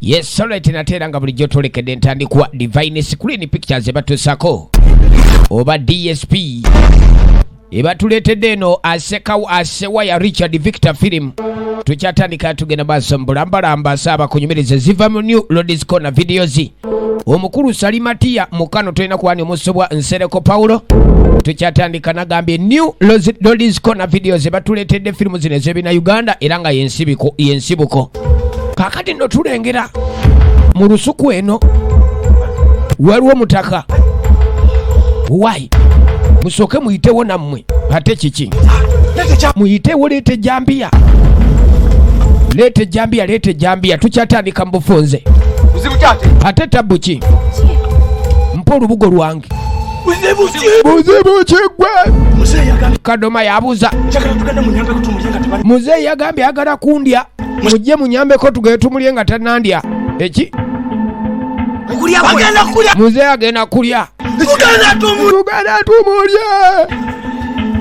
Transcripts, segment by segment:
Yes, alright, nate era nga bulijjo twolekedde entandikwa Divine Screen Pictures ebatuusako oba DSP ebatuleetedde eno asekawo asewaya Richard Victor film. Tukyatandika tugenda maaso mbulambalamba saaba kunyumiriza ziva mu New Lodies Corner videos. Omukulu Salimatiya mukano tolina kuwani omusobwa Nsereko Paulo. Tukyatandika nagambye New Lodies Corner videos ebatuleetedde firimu zino ez'ebina Uganda era nga yensibuko. Kaakati nno tulengera mu lusuku eno waliwo omutaka. Why? Musooke muyitewo nammwe. Ate kiki? Muyitewo, leeta ejjambiya, leeta ejjambiya, leeta ejjambiya. Tukyatandika mu bufunze. Ate tabbu ki? Mpa olubugo lwange. Buzibu ki gwe? Kadoma yabuuza. Muzeeyi yagambye agala kundya, mujje munyambeko tugende tumulye nga tannandya. Eki? Muzeeyi agenda kulya. Tugenda tumulye.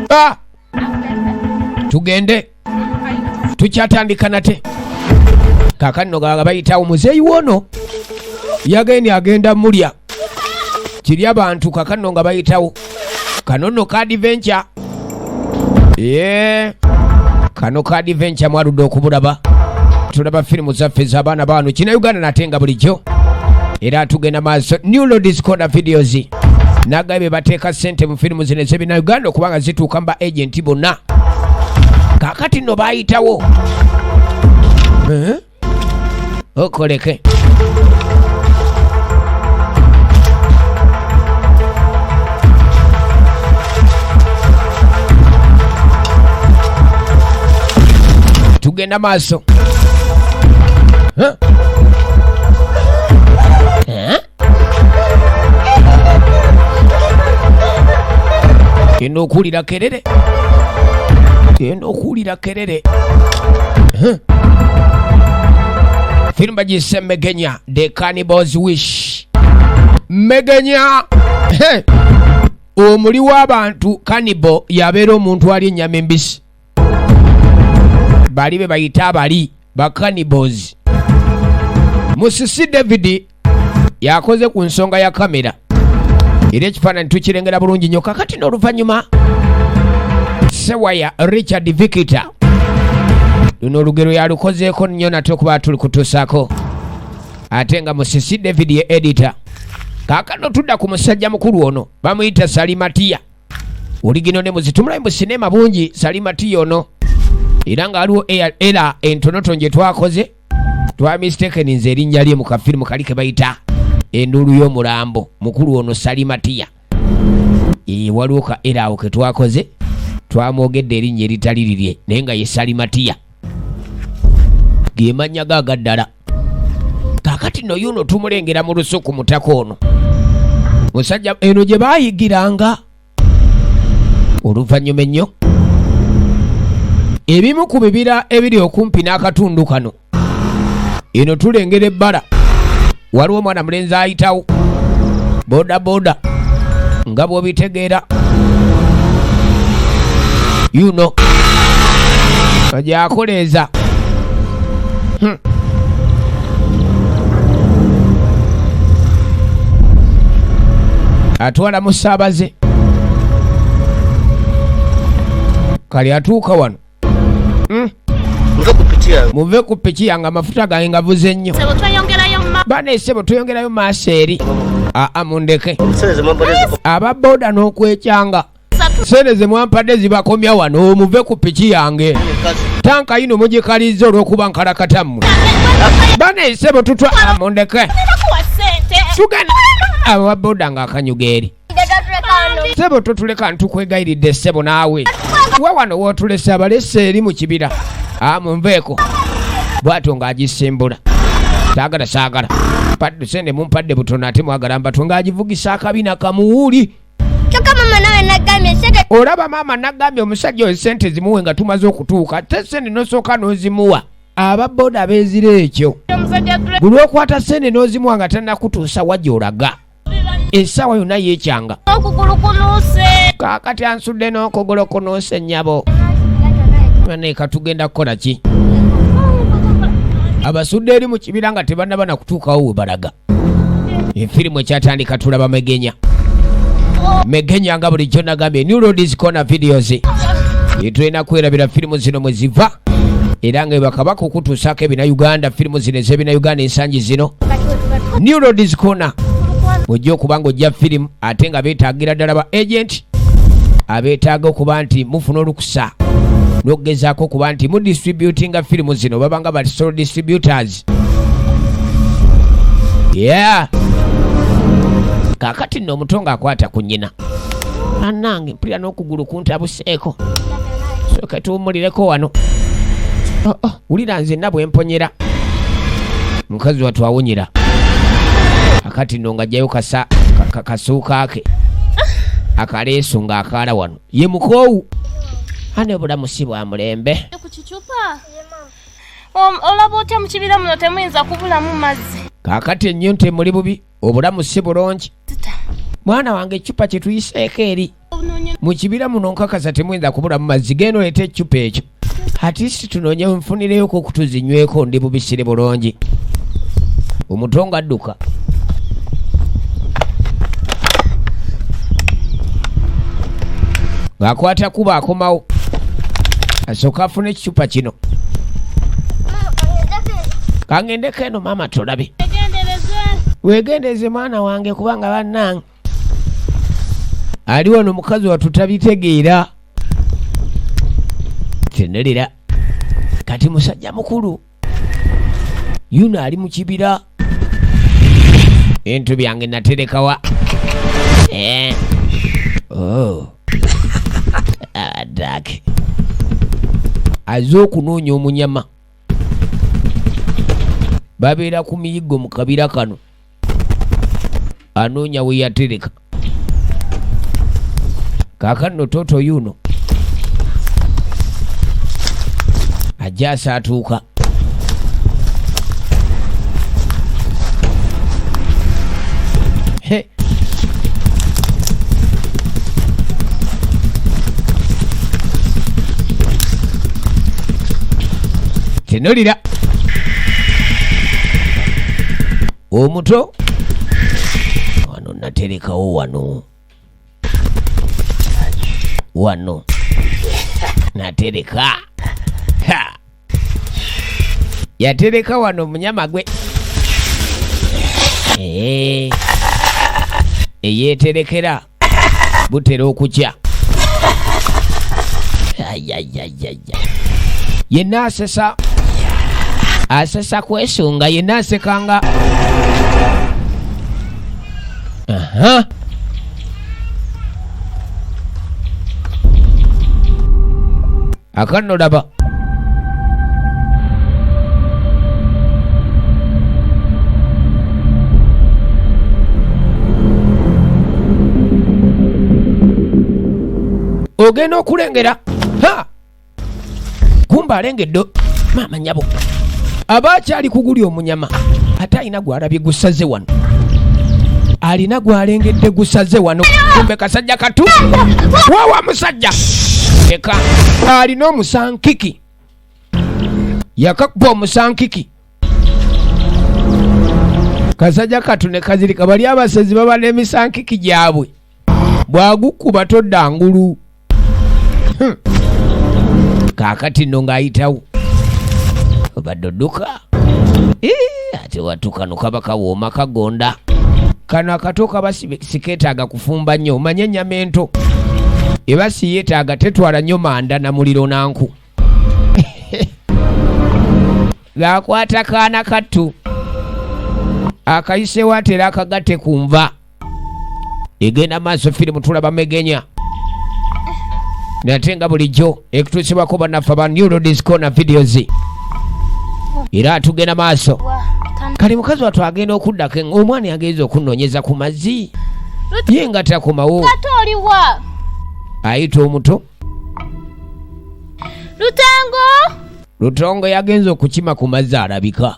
Ah! Tugende. Tukyatandika nate. Kaakano nga bayitawo muzeeyi wono yagenda agenda mulya kiri abantu. Kaakano nga bayitawo kano nno ka adventure. Ye kano ka adventure mwaludde okubulaba. Tulaba firimu zaffe ez'abaana baano kina Uganda nate nga bulijjo era tugenda maaso. New Lodies Corner videos nagambye bateeka ssente mu firimu zino ez'ebina Uganda okubanga zituuka mu ba agenti bonna. Kaakati nno baayitawo okoleke tugenda maaso. Huh? Huh? Genda okuwulira kerere, genda okuwulira kerere. Huh? Firimu bagiyise Megenya, The Cannibal's Wish. Megenya, hey! Omuli w'abantu cannibal yabeera omuntu ali ennyama embisi, bali be bayita abali ba cannibals. Musisi David yakoze ku nsonga ya kamera era ekifaananyi tukirengera bulungi nnyo. Kakati n'oluvannyuma Sewaya Richard Victor luno olugero yalukozeeko nnyo nate okuba tuli kutuusaako, ate nga Musisi David ye editor. Kaakano tudda ku musajja mukulu ono bamuyita Salimatiya oligino ne muzitumulayi mu sinema bungi. Salimatiya ono era nga waliwo era entonotono gye twakoze twa mistaken nze erinnya lye mu kafirimu kali ke bayita Enduulu y'Omulambo. Mukulu ono Salimatiya waliwo ka era awo ke twakoze twamwogedde erinnya eritali lirye, naye nga ye Salimatiya ge mannya ge agaddala. Kaakati nno yuno tumulengera mu lusuku mutaka ono musajja eno gye baayigiranga oluvannyuma ennyo ebimu ku bibira ebiri okumpi n'akatundu kano. Eno tulengera ebbala, waliwo omwana mulenzi ayitawo bodaboda nga bw'obitegeera yuno gyakoleeza. Atwala musaabaze kali atuuka wano. Muve ku piki yange, amafuta gange ngavuze nnyo. Bane sebo tweyongerayo maaso eri. Aa mundeke aba boda n'okwekyanga sente ze mwampadde zibakomya wano. Muve ku piki yange, tanka yino mugikalizza olw'okuba nkalakata mmwe. Bane sebo tutwa mundeke tugenda. Aba boda nga akanyuga eri. Sebo totuleka, ntukwegayiridde sebo, naawe wa wano wootulese abalese eri mu kibira. Munveeko. Bwatyo ng'agisimbula, saagala saagala padde sente mumpadde butono ate mwagala mbato ng'agivugisa akabina kamuwuli. Kyokka mama nawe nagambye sente. Olaba maama nagambye omusajja oyo sente zimuwe nga tumaze okutuuka, te sente nosooka n'ozimuwa. Ababoda abeezira ekyo, buli okwata sente n'ozimuwa nga tannakutuusa wa gy'olaga, essaawa yonna yeekyanga. Okugulu kunuuse. Kaakati ansudde n'okugulu kunuuse nnyabo. Naye katugenda kukola ki? Abasudde eri mu kibira nga tebannaba na kutuukawo we balaga. Efirimu ekyatandika tulaba megenya megenya nga bulijjo nagambye New Roads Corner Videos etulina kwerabira firimu zino mwe ziva era nga ebakabaka okutuusaako ebina Uganda firimu zino ez'ebina Uganda ensangi zino New Roads Corner ojja okuba nga ojja firimu ate nga beetaagira ddala ba agent abeetaaga okuba nti mufuna olukusa n'okugezaako okuba nti mudistributinga firimu zino babanga ba sole distributors. Yeah, kaakati nno omuto ng'akwata ku nnyina, anange mpulira n'okugulu kuntabuseeko, sooka tuwummulireko wano. Oh, wulira nzenna bwe mponyera. Mukazi wattu awunyira akati nno ng'ajjayo kasa kasuuka ke akaleesu ng'akaala wano ye mukoowu ane obulamu si bwa mulembe. Ku kicupa olaba otya mu kibira muno temuyinza kubulamu mazzi. Kaakati ennyonta emuli bubi, obulamu si bulungi. Mwana wange, ecupa kye tuyiseeko eri mu kibira muno nkakasa temuyinza kubulamu mazzi. Genda oleete eccupa ekyo atisi tunoonye nfunireyoko okutuzinyweko, ndi bubisire bulungi. Omuto nga adduka ng'akwata kuba akomawo asooka afune ekicupa kino. Kangendeko eno maama, tolabe. Wegendereze mwana wange, kubanga bannange ali wano mukazi wattu tabitegeera. Tenelera kati musajja mukulu yuno ali mu kibira. Ebintu byange naterekawa? Eh. Oh. Adak aze okunoonya omunyama. Babeera ku miyiggo mu kabira kano, anoonya we yatereka. Kaakano toto yuno ajja asaatuuka. He. Tenolira omuto wano naterekawo wano wano natereka. Ha! Yatereka wano omunyama gwe. Eh, eyeterekera butera okukya. Ayayayaya, yenna asesa asesa kwesunga, yenna asekanga. Aha, akanno laba ogenda okulengera. Ha, kumba alengedde maama nyabo aba akyali kuguli omunyama, ate alina gwalabye gusaze wano, alina gwalengedde gusaze wano. Kumbe kasajja katu wawa musajja eka alina omusankiki, yakakuba omusankiki kasajja katu ne kazirika. Bali abasezi baba n'emisankiki gyabwe, bwagukuba todda ngulu. Kaakati nno ng'ayitawo obadde odduka. Ii, ate watu kano kaba kawooma kagonda. Kano akato kaba sikeetaaga kufumba nnyo. Omanye ennyama ento eba siyeetaaga, tetwala nnyo manda na muliro nanku. Ng'akwata kaana kattu akayisewo atera akagatte ku nva. Egenda maaso firimu tulaba megenya nate nga bulijjo ekutuusibwako bannaffe aba New Roads Corner Videos. Era tugenda maaso. Kale mukazi wattu agenda okuddako omwana yagenza okunoonyeza ku mazzi ye nga takomawo. Ate oliwa? Ayita omuto. Lutango. Lutongo yagenza okukima ku mazzi, alabika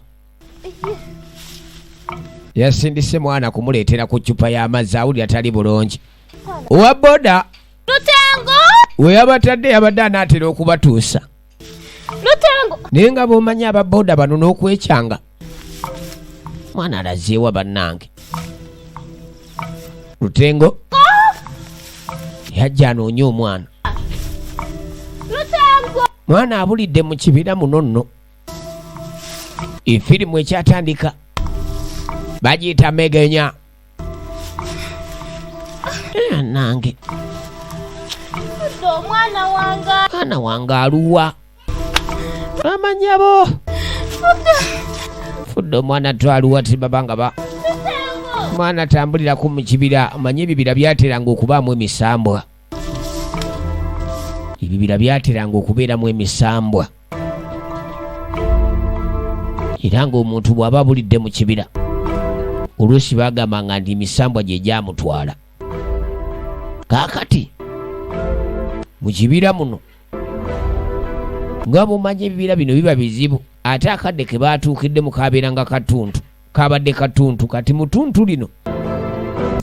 yasindise mwana kumuleetera ku ccupa y'amazzi, awulira tali bulungi. Owa boda Lutango. we yabatadde yabadde anaatera okubatuusa. Lutengo. Naye nga bw'omanyi aba boda bano n'okwekyanga. Mwana alazeewa bannange. Lutengo yajja anoonye omwana. Lutengo. Mwana abulidde mu kibira muno nno. Efirimu ekyatandika bagiyita Megenya. Eh, nange omwana wange mwana wange aluwa amanyabo fudde omwana twaluwa tibaba nga ba mwana tambulirako mu kibira omanye ebibira byateranga okubaamu emisambwa ebibira byateranga okubeeramu emisambwa era ng'omuntu bw'aba abulidde mu kibira oluusi bagambanga nti emisambwa gye gyamutwala kaakati mu kibira muno nga bw'omanyi ebibira bino biba bizibu ate akadde ke baatuukiddemu kabeeranga katuntu kabadde katuntu kati mutuntu lino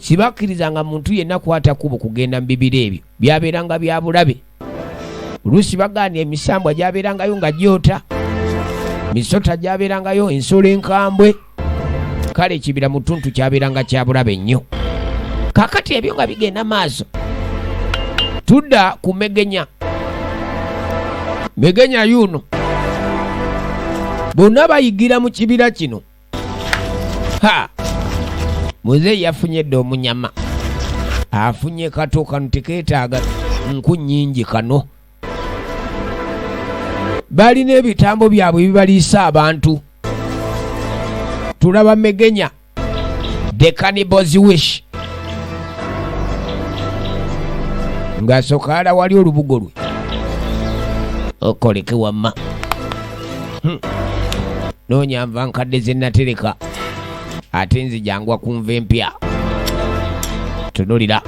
sibakkirizanga muntu yenna kwata kubo kugenda mu bibira ebyo byabeeranga bya bulabe oluusi bagaana emisambwa gyabeerangayo nga gyota misota gyabeerangayo ensolo enkambwe kale ekibira mutuntu kyabeeranga kya bulabe nnyo kakati ebyo nga bigenda maaso tudda ku megenya megenya yuno bonna bayigira mu kibira kino ha muzeeyi yafunye dda omunyama afunye kato kano teketaaga nku nyingi kano balina ebitambo byabwe ebibaliisa abantu tulaba megenya The Cannibals Wish ng'asokaala wali olubugo lwe okoleke wamma hmm. Noonya nva nkadde ze natereka ate nzijangwa ku nva empya tunulira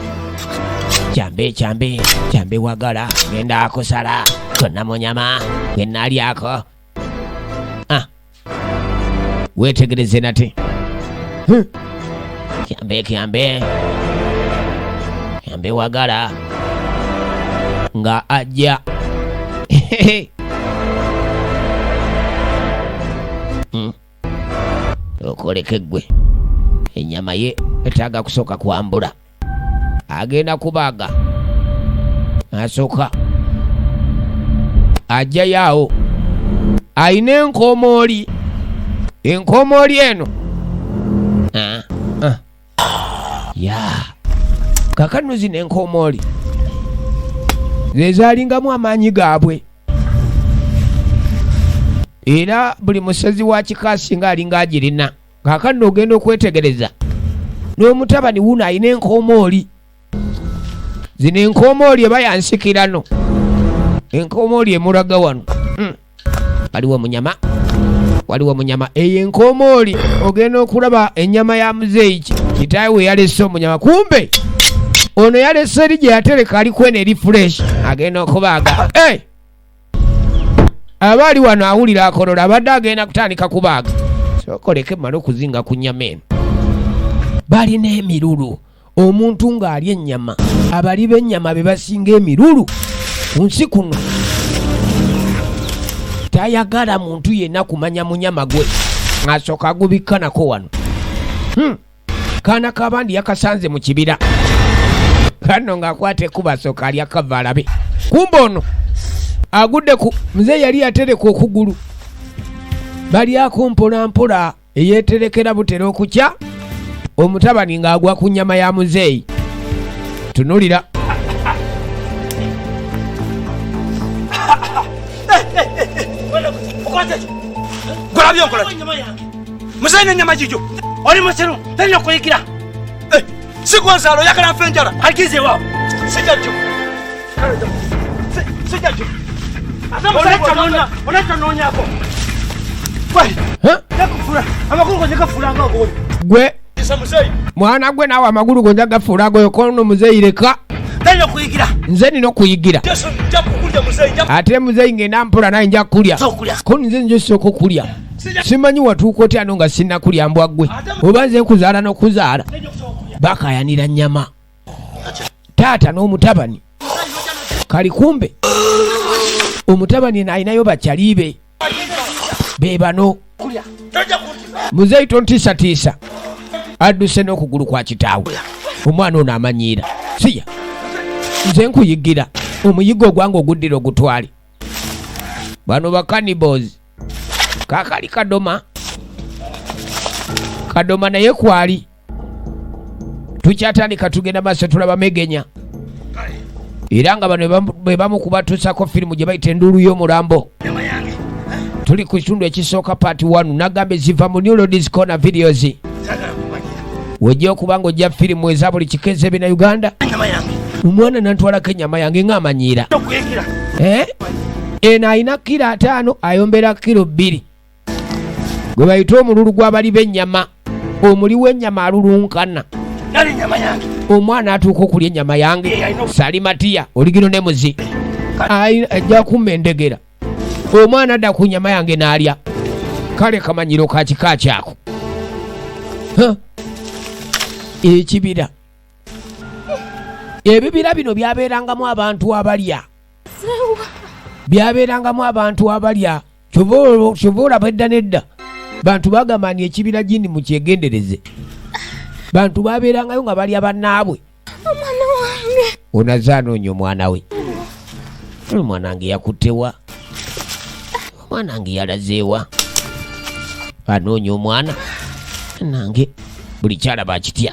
kyambe kyambe kyambe wagala ngenda akusala konna munyama gwe nalyako ah. Wetegereze nate kyambe kyambe kyambe wagala nga ajja hmm. Okoleke gwe ennyama ye etaaga kusooka kwambula agenda kubaaga asooka ajjayo awo alina enkomooli enkomooli eno ah, ah. ya kakano zino enkomooli zezalingamu amaanyi gaabwe era buli musezi wa kika singa alinga agirina Kaakano ogenda okwetegereza n'omutabani wuuno alina enkoomooli zino enkoomooli eba yansikirano enkoomooli emulaga wano hmm. Waliwo omunyama waliwo omunyama eyo enkoomooli ogenda okulaba ennyama ya muzeeyi kitaawe we yalese omunyama kumbe ono yalese eri gye yatereka ali kweno eri fuleshi agenda okubaaga hey! Aba ali wano awulira akolola abadde agenda kutandika kubaaga sokoleke male okuzinga ku nnyama eno balina emirulu omuntu ng'alya ennyama abali b'ennyama be basinga emirulu ku nsi kuno tayagala muntu yenna kumanya munyama gwe asooka agubikka nako wano hmm. Kaana k'abandi yakasanze mu kibira kano ng'akwata ekkubo asooka alya kava alabe kumba ono agudde ku muzeeyi yali yatereka okugulu balyako mpola mpola eyeeterekera butera okukya omutabani ng'agwa ku nnyama ya muzeeyi tunulira Muzeeyi n'ennyama gijo oli musiru talina kuyigira eh, sigwanzaala oyagala nfe enjala agize waawo sijajjo sijajjo onakyanoonyako gwe mwana gwe naawe amagulu go nja gafuula agoyo kono muzeeyi leka nze nina okuyigira ate muzeeyi ngenda mpola naye nja kulya ko nze nja osooka okulya simanyi watuuka otya no nga sinnakulya mbwa gwe oba nze nkuzaala n'okuzaala bakayanira nnyama taata n'omutabani kali kumbe Omutabani eno alinayo bakyali be be bano. Muzeeyi tontiisatiisa, adduse n'okugulu kwa kitaawe. Omwana ono amanyiira. Siya nze nkuyigira omuyigo ogwange oguddira ogutwale. Bano ba cannibals. Kakali kadoma kadoma naye kwali. Tukyatandika tugenda maaso tulaba megenya, era nga bano be bamu kubatuusako firimu gye bayita Enduulu y'Omulambo. Tuli ku kitundu ekisooka, part 1. Nagamba eziva mu New Lords Corner Videos, wejja okuba nga ojja firimu eza buli kika ez'ebina Uganda. Omwana nantwalako ennyama yange ng'amanyiira. Eh? Eno alina kiro 50, ayombera kiro 2, gwe bayita omululu gw'abali b'ennyama. Omuli w'ennyama alulunkana. Omwana atuuka okulya ennyama yange. Salimatiya oligino ne muzi ajja kumma endegera. Omwana adda ku nyama yange n'alya. Kale kamanyiro ka kika kyako. Ekibira, ebibira bino byabeerangamu abantu abalya, byabeerangamu abantu abalya. Kyova olaba edda nedda bantu bagamba nti ekibira gindi mukyegendereze, bantu babeerangayo nga balya bannaabwe. Onaze anoonya omwana we. Omwana wange yakuttewa, omwana wange yalazeewa? Anoonya omwana. Nange buli kyalaba akitya,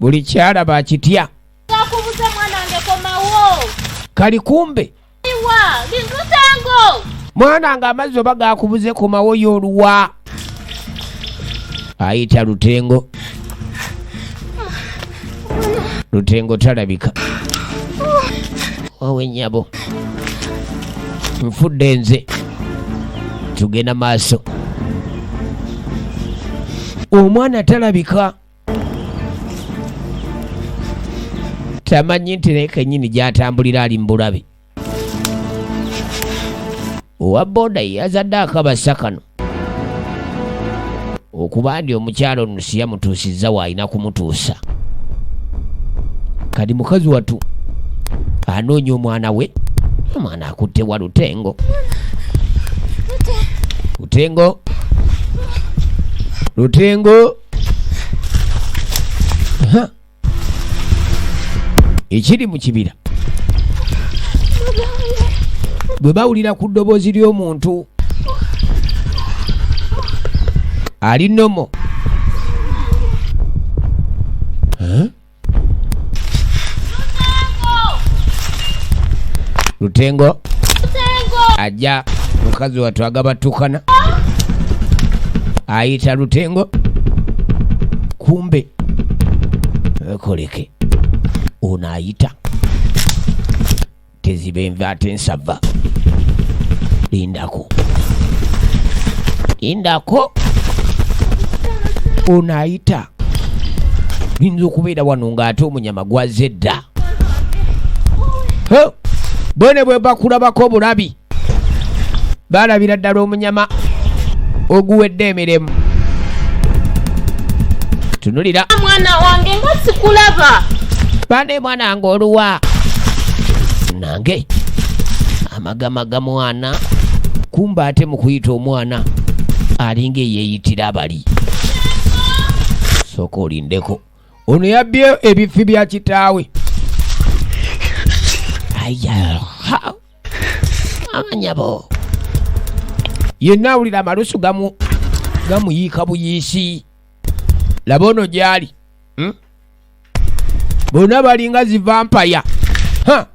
buli kyalaba akitya. Gakubuze mwana wange, komawo. Kali kumbe. Iwa Lutengo. Mwana nga amazzi oba gakubuze, komawo y'oluwa. Ayita Lutengo, Lutengo talabika. Owe nyabo, nfudde nze. Tugenda maaso, omwana talabika. Tamanyi nti naye kenyini gyatambulira ali mu bulabe. Owa boda ye yazadde akabasa kano okuba ndi omukyalo ono siyamutuusizza waalina kumutuusa. Kati mukazi watu anoonya omwana we. Omwana akutte wa Lutengo? Lutengo, Lutengo. Ha! Ekiri mu kibira bwe bawulira ku ddoboozi ly'omuntu ali nomo. Huh? Lutengo ajja. Mukazi wattu agabatukana ayita Lutengo, kumbe ekoleke ono ayita teziba enva ate nsava. Lindako, lindako, ono ayita yinza okubeera wano ng'ate omunyama gwazze dda. Bwene bwe bakulabako obulabi, balabira ddala omunyama oguwedde emirimu. Tunulira. Mwana wange, nga sikulaba. Bane mwana wange oluwa nange amagamaga mwana. Kumba ate mu kuyita omwana alinga eyeeyitira abali. Sooka olindeko, ono yabbye ebifi bya kitaawe. Aya, amanyabo yenna awulira amalusu gamuyiika buyiisi. Laba ono gyali, Bonna balinga zivampaya. Ha!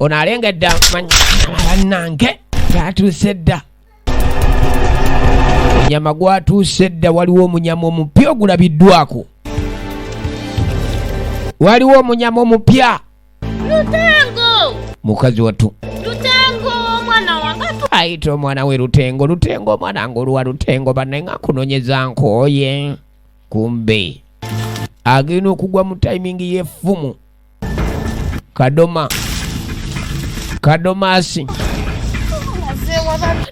Ono alengedde bannange gatuuse dda, omunyama gwatuuse dda. Waliwo omunyama omupya ogulabiddwako, waliwo omunyama omupya. Lutengo! Mukazi wattu. Lutengo, omwana wange. Ayita omwana we Lutengo. Lutengo, omwana wange oluwa? Lutengo, banne nga nkunonyeza nkooye. Kumbe agenda okugwa mu timing y'effumu. Kadoma kadomasi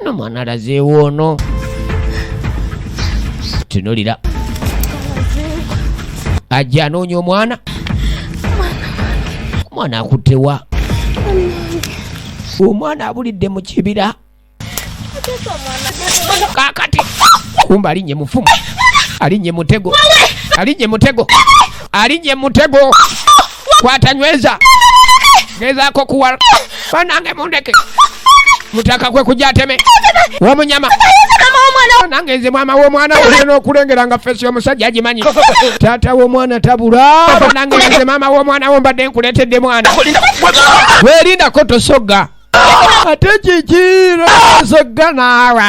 no mwana alazeewo ono. Tunulira, ajja anoonya omwana. Omwana akuttewa? Omwana abulidde mu kibira. Kakati kumba alinnye mufumu, alinnye mutego, alinnye mutego, alinnye mutego. Kwata nyweza, gezaako kuwa banange mundeke. Mutaka kwe kujja ateme omunyama. Nange nze mwama w'omwana olina okulengera nga fesi omusajja agimanyi. Taata w'omwana tabula. Nange nze maama w'omwana wo mbadde nkuleetedde mwana. Weerindako tosogga. Ate kiki sogga naawe.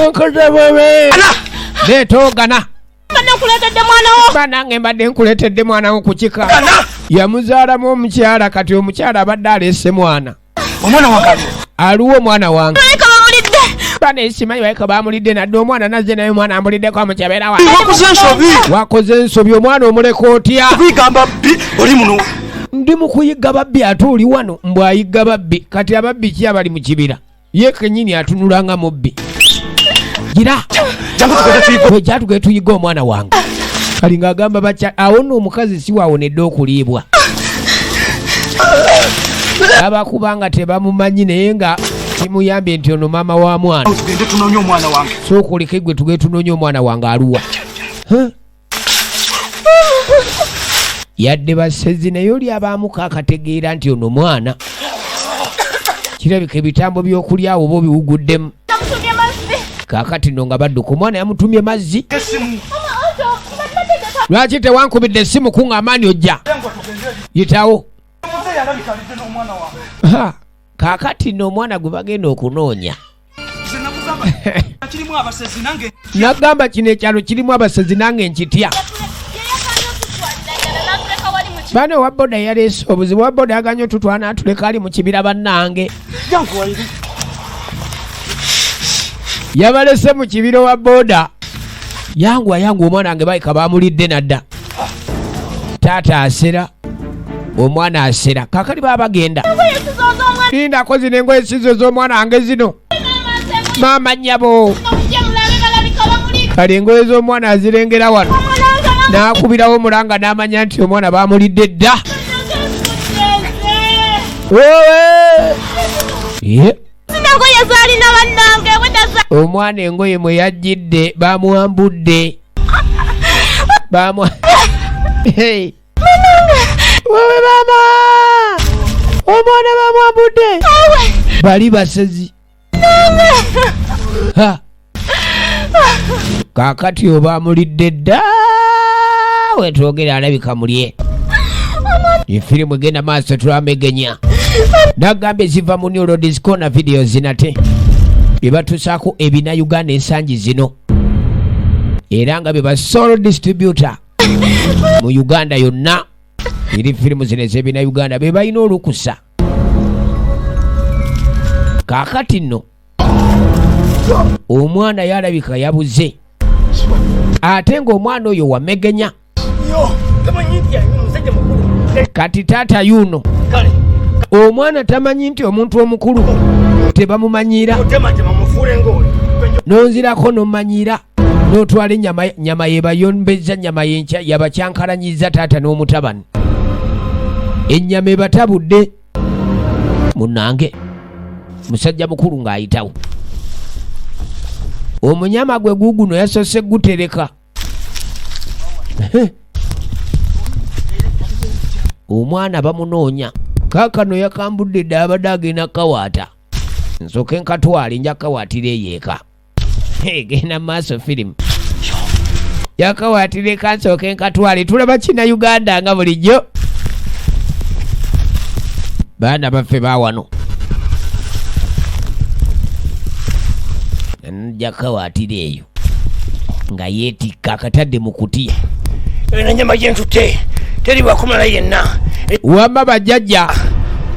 Nkoze bwebe. Leetoogana. Banange mbadde nkuleetedde mwana wo ku kika. Yamuzaalamu omukyala kati omukyala abadde aleese mwana. Omwana wange aliwo omwana wange. Bana simanyi baleka bamulidde nadde omwana nazze naye omwana amuliddeko mukyabera wa. Wakoze ensobi. Wakoze ensobi omwana omuleka otya? Kuyigamba bbi oli muno. Ndi mu kuyigga babbi ate oli wano mbw ayigga babbi. Kati ababbi ki abali mu kibira? Ye kennyini atunula nga mubbi. Gira. Jangu tugende tuyigge tuyigge omwana wange. Kali ng'agamba bakya awo nno omukazi si waawonedde okuliibwa. Abakubanga tebamumanyi naye nga kimuyambye nti ono maama wa mwana. Tugende tunoonye omwana wange. Sooka oleke gwe tugende tunoonye omwana wange aluwa. Yadde basezi naye oli abaamuko akategeera nti ono mwana. Kirabika ebitambo by'okulya awo oba obiwuguddemu. Kaakati nno nga badduka omwana yamutumye mazzi. Lwaki tewankubidde essimu kuŋŋamba ojja? Yitawo. Kaakati nno omwana gwe bagenda okunoonya. Nagamba kino ekyalo kirimu abasezi nange nkitya. Bano owa boda yaleese obuzibu, owa boda yaganye otutwala n'atuleka ali mu kibira bannange. Yabalese mu kibira owa boda. Yangu yangu omwana wange baleka bamulidde nadda. Taata asera, omwana asera. Kaakati baba bagenda. Lindako zino engoye sizo z'omwana wange zino. Maama nnyabo. Kale engoye z'omwana azirengera wano. N'akubirawo omulanga n'amanya nti omwana bamulidde dda. Omwana engoye mwe yajjidde bamuwambudde. Wewe mama! Omwana bamuwambudde. Bali basezi. Kaakati oba amulidde dda wetwogera alabika mulye. Efirimu egenda maaso tulamegenya. Nagambye ziva mu New Roads Corner videos nate. Bye batuusaako ebina Uganda ensangi zino. Era nga be ba sole distributor mu Uganda yonna. Eri firimu zino ez'ebina Uganda be balina olukusa. Kaakati nno omwana yalabika yabuze. Ate ng'omwana oyo wamegenya. Kati taata yuno omwana tamanyi nti omuntu omukulu tebamumanyira. Nonzirako nomanyira n'otwala ennyama nyama yebayombezza nyama yenkya yabakyankalanyiza taata n'omutabani. Ennyama ebatabudde munnange. Musajja mukulu ng'ayitawo. Omunyama gwe guuguno yasoose gutereka. Omwana bamunoonya. Kaakano yakambudde dda abadde agenda kawaata. Nsooke nkatwale nja kawaatira eyo eka. Genda maaso firimu. Yakawaatira eka nsooke nkatwale. Tulaba kina Uganda nga bulijjo. Baana baffe baawano. Nja kawaatira eyo. Nga yeetikka akatadde mu kutiya. Ennyama gye ntutte teribwako mulala yenna. Wamma bajjajja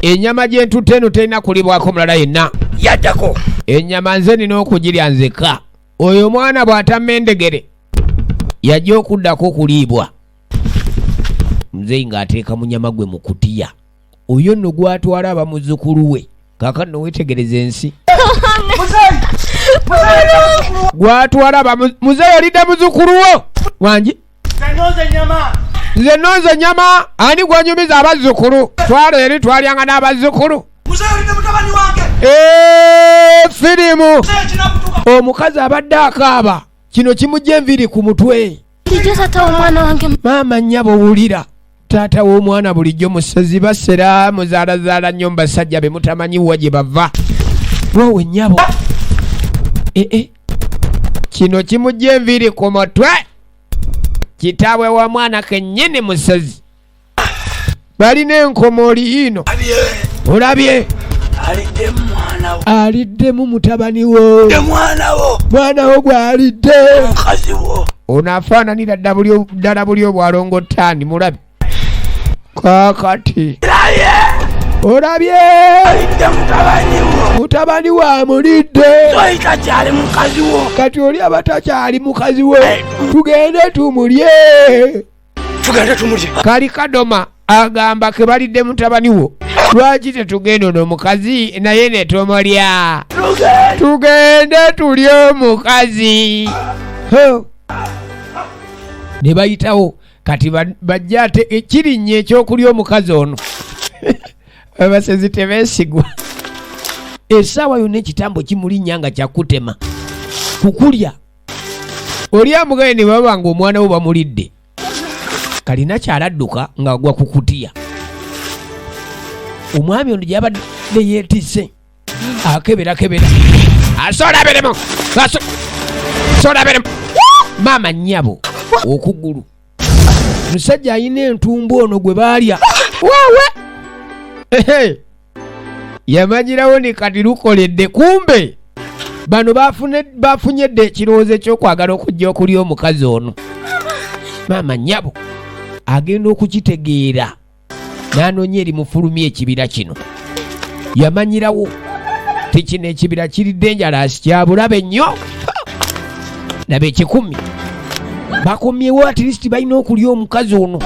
ennyama gye ntutte eno terina kulibwako mulala yenna. Yaddako. Ennyama nze nina okugirya nzekka. Oyo omwana bw'atamma endegere yajja okuddako okuliibwa. Muzeeyi ng'ateeka munyama gwe mu kutiya. Oyo nno gw'atwala aba muzzukulu we. Kaakano nno weetegereza ensi. Gw'atwala aba muzeeyi olidde muzzukulu wo. Wangi? Nze nnonze ennyama. Ani gw'onyumiza abazzukulu? Twala eri twalyanga n'abazzukulu. Firimu omukazi abadde akaaba kino kimujja enviiri ku mutwe. Maama nnyabo wulira, taata w'omwana bulijjo musezi, basera muzaalazaala nnyo mu basajja be mutamanyi wa gye bava. Woowe nnyabo, ee kino kimujja enviiri ku mutwe. Kitaabwe wa mwana kennyini musezi, balina enkomooli yiino. Olabye aliddemu mutabani wo, mwana wo gw'alidde. Ono afaananira ddala buli obwalongo ttaani. Mulabe kaakati, olabye mutabani wamulidde, kati oli aba takyali mukazi we, tugende tumulye. Tugende tumulye. Kali kadoma agamba ke balidde mutabani wo, lwaki tetugenda ono omukazi naye ne tumulya? Tugende tulye omukazi. Ne bayitawo kati bajja ate ekirinnya ekyokulya omukazi ono. Abasezi tebeesigwa, essaawa yonna ekitambo kimulinnya nga kyakutema kukulya. Oli amugaye ne baba nga omwana wo bamulidde, kalina kyaladduka ng'agwa ku kutiya. Omwami ono gyabadde yeetisse akeberakebera, asoolaberemu, asoolaberemu. Maama nnyabo, okugulu musajja alina entumbu ono gwe baalya waawe. Ehe. Yamanyirawo ni kati lukoledde. Kumbe bano bafunye dda ekirowoozo ekyokwagala okujja okulya omukazi ono. Maama nnyabo agenda okukitegeera n'anoonya erimufulumya ekibira kino. Yamanyirawo ti kino ekibira kiri dangerous, kya bulabe nnyo. Laba ekikumi bakomyewo, at least balina okulya omukazi ono.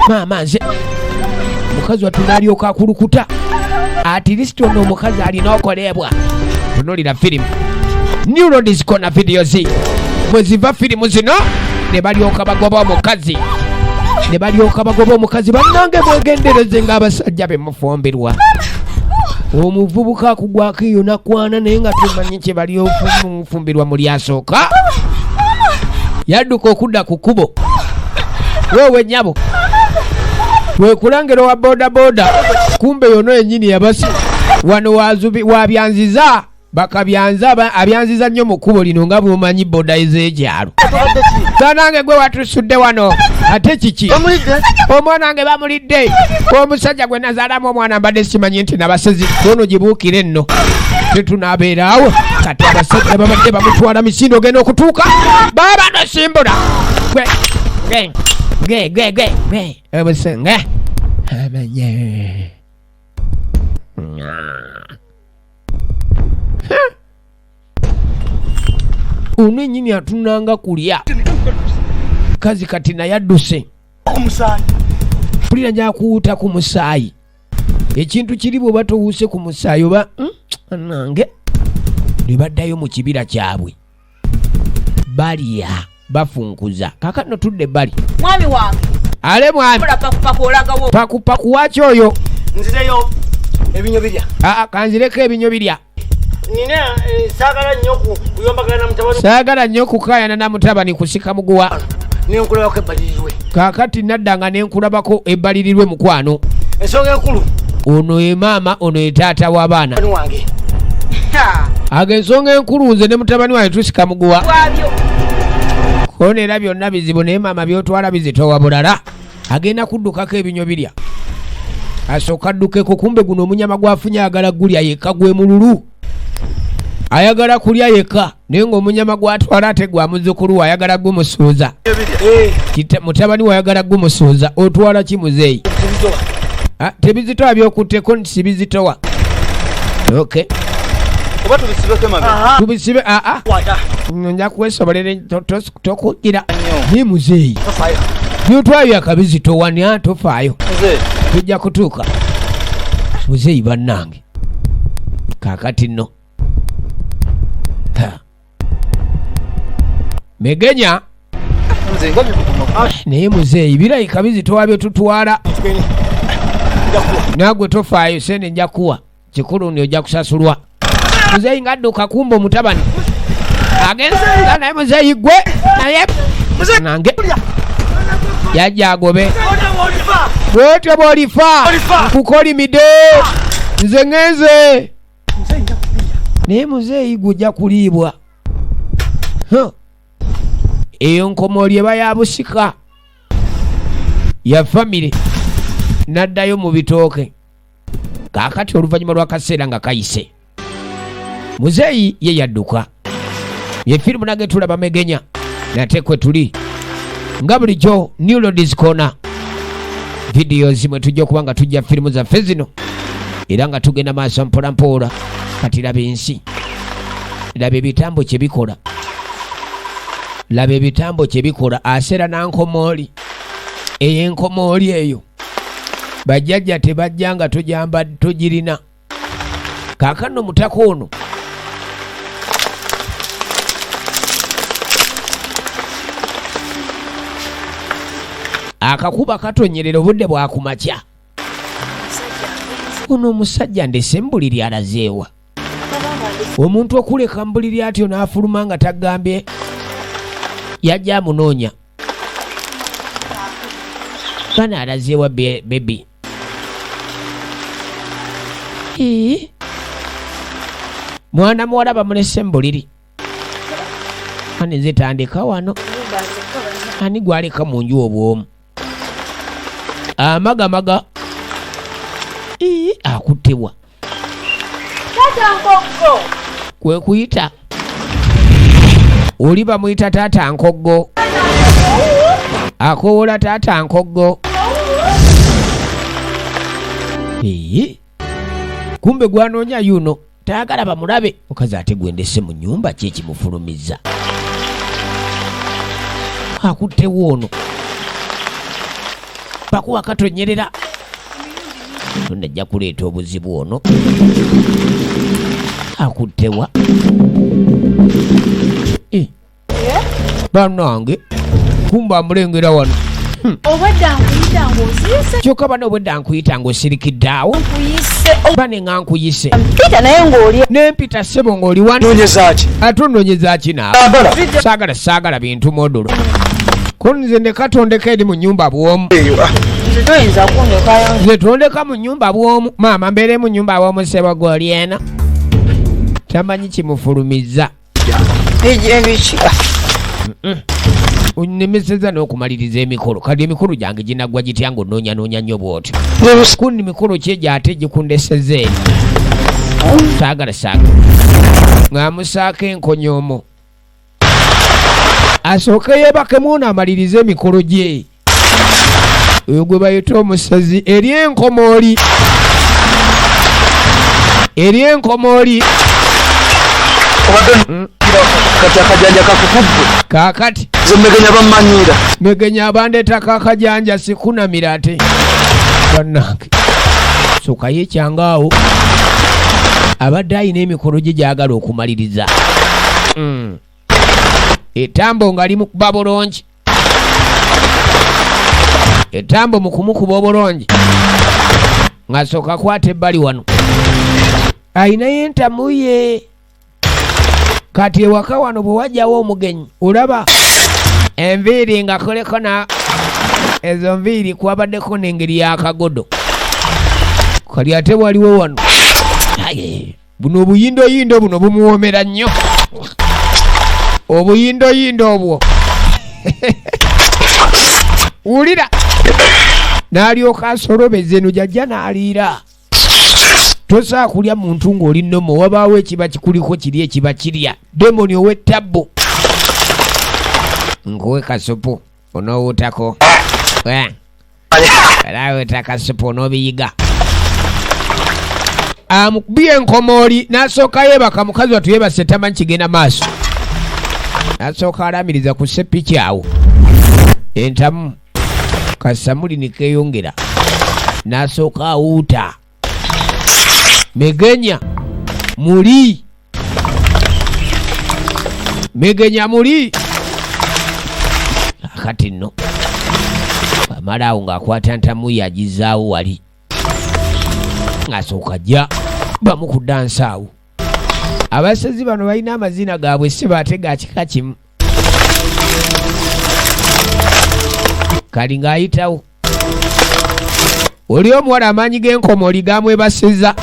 Maama nze, omukazi wattu n'alyoka akulukuta. At least ono omukazi alina okoleebwa. Tunulira firimu New Roads Corner Videos mwe ziva firimu zino. Ne balyoka bagoba omukazi, ne balyoka bagoba omukazi. Bannange, mwegendereze ng'abasajja be mufumbirwa. Omuvubuka akugwako eyo nakwana, naye nga tumanyi kye bali omufumbirwa muli asooka yadduka okudda ku kkubo. Weewe nnyabo, wekulangera owa bodaboda, kumbe yono yennyini yabasi wano wabyanziza bakabyanza abyanziza nnyo mu kkubo lino nga bw'omanyi boda ez'ekyalo. Banange, gwe watusudde wano ate kiki? Omwana wange bamulidde, omusajja gwe nazaalamu omwana. Mbadde simanyi nti nabasezi ono gibuukire nno tetunaabeeraawo. Kati abasajja babadde bamutwala misinde, ogenda okutuuka baaba nosimbula gwe gwe gwe gwe gwe gwe obusinga amanye. Ono ennyini atunanga kulya kazi, kati naye adduse. Omusaayi. Mpulira njakuwuuta ku musaayi. Ekintu kiri bw'oba towuuse ku musaayi oba nange. Ne baddayo mu kibira kyabwe, balya bafunkuza. Kakano tudde ebbali. Mwami wange. Ale mwami. Kola pakupaku, olagawo? Pakupaku waki oyo? Nzireyo ebinyo birya. Aa, kanzireko ebinyo birya. Nina saagala nnyo kuyombagana na mutabani. Saagala nnyo kukaayana na mutabani kusika muguwa. Nenkulabako ebbalirirwe. Kaakati naddanga nenkulabako ebbalirirwe, mukwano. Ensonga enkulu. Ono ye maama, ono ye taata w'abaana. Mutabani wange. Ago ensonga enkulu, nze ne mutabani wange tusika muguwa. Bwabyo. Kono era byonna bizibu, naye maama byotwala bizitowa bulala. Agenda kuddukako ebinyo birya, asooka addukeko. Kumbe guno omunyama gwafunye ayagala gulya yekka, gwe mululu, ayagala kulya yekka, naye ng'omunyama gwatwala ate gwa muzzukulu we, ayagala gumusuuza. Mutabani we ayagala gumusuuza. Otwala ki, muzeeyi? Ah, tebizitowa byokutteko nti sibizitowa. Okay. Oba tubisibeko emabega? Tubisibe aa. Kwata. Nja kwesobolera tokugira ni muzeeyi. Tofaayo. Byotwayo akabizitowa ni tofaayo. Nze. Tujja kutuuka, muzeeyi. Bannange, kaakati nno. Ha. Megenya. Nze nga bibuguma. Naye muzeeyi, birabika bizitowa bye tutwala. Tugende. Nja kuwa. Nagwe tofaayo, sente nja kuwa. Kikulu ni ojja kusasulwa. Muzeeyi ng'adduka kumba omutabani agenze naye. Muzeeyi gwe naye nange yajja agobe bwotyo bw'olifa nkukolimidde nze ŋŋenze naye. Muzeeyi gujja kuliibwa. Eyo nkomoli eba ya busika ya famire. N'addayo mu bitooke. Kaakati oluvannyuma lw'akaseera nga kayise, muzeeyi ye yadduka. Ye firimu nange tulaba Megenya nate kwe tuli nga bulijjo, New Lords Corner Videos, mwe tujja okuba nga tujja firimu zaffe zino era nga tugenda maaso mpola mpola. Kati laba ensi, laba ebitambo kye bikola, laba ebitambo kye bikola. Aseera nankomooli ey'enkomooli eyo bajjajja tebajja nga tojamba togirina. Kaakano mutaka ono akakuba katonyerera obudde bwakumakya. Ono omusajja ndese mbuliri alazeewa? Omuntu okuleka mbuliri atyo n'afuluma nga tagambye yajja amunoonya. Bana alazeewa baby? Ii. Mwana muwala bamulese mbuliri ani? Nze tandika wano, ani gwaleka mu nju obwomu amagamaga? Ii, akuttibwa kwe kuyita oli bamuyita taata Nkoggo, akowola taata Nkoggo. Ee, kumbe gwanoonya yuno tayagala bamulabe. Mukazi ate gwendese mu nyumba ki ekimufulumiza? Akuttewo ono bakuwa katonyerera tonajja kuleeta obuzibu. Ono akuttewa. Eh, bannange, kumba amulengera wano. Obwedda nkuyita ng'osirise. Kyokka bana obwedda nkuyita ng'osirikidde awo. Nkuyise. Bane nga nkuyise. Mpita naye ng'oli. Nempita ssebo ng'oli wano. Noonyeza ki? Ate onoonyeza ki naawe? Ambala. Saagala, saagala bintu modulo ko nze ndeka tondeka eri mu nyumba bwomu. Eyo ah. Nze toyinza kundekayo. Nze tondeka mu nyumba bwomu, maama mbeere mu nyumba bwomu. Ssebo gw'oli eno tamanyi kimufulumiza. Ebiki? Onnemeseza n'okumaliriza emikolo. Kati emikolo gyange ginaggwa gitya ng'onoonyanoonya nnyo bw'otyo? Kundi mikolo ki egyo ate gikundeseza eri? Saagala, saagala. Ng'amusaako enkonyomo asooke yeebakemu ono amalirize emikolo gye. Oyo gwe bayita omusezi eri enkomooli, eri enkomooli. Obadde kati akajanja kakukubbe. Kaakati Nze Megenya bammanyiira. Megenya abandeetako akajanja sikunamira ate bannange. Soka yekyanga awo abadde ayina emikolo gye gyagala okumaliriza. Etambo nga limukuba bulungi, etambo mu kumukuba obulungi ng'asooka kwata ebbali wano ayinayo entamu ye. Kati ewaka wano bwe wajjawo omugenyi olaba enviiri nga kuliko na ezo nviiri kwabaddeko n'engeri y'akagodo kali. Ate waliwo wano. Aye, buno obuyindoyindo buno bumuwoomera nnyo, obuyindoyindo obwo wulira n'alyoka asolobeza eno gyajja n'aliira. Tosaa kulya muntu ng'oli nomo, wabaawo ekiba kikuliko kiri ekiba kirya demoni ow'ettabbu. Nkuwe kasupu onoowuutako. Era kasupu onoobiyiga. Amukubye enkomooli n'asooka yeebaka. Mukazi wattu yeebase tamanyi kigenda maaso. N'asooka alamiriza ku seppiki awo entamu kasamuli nikeeyongera n'asooka awuuta. Megenya muli, Megenya muli. Akati nno amala awo ng'akwata ntamu yagizaawo wali ng'asooka ajja. Bamu ku dansi awo. Abasezi bano balina amazina gaabwe si baate ga kika kimu. Kali ng'ayitawo. Oli omuwala amaanyi g'enkomoli gamwebasiza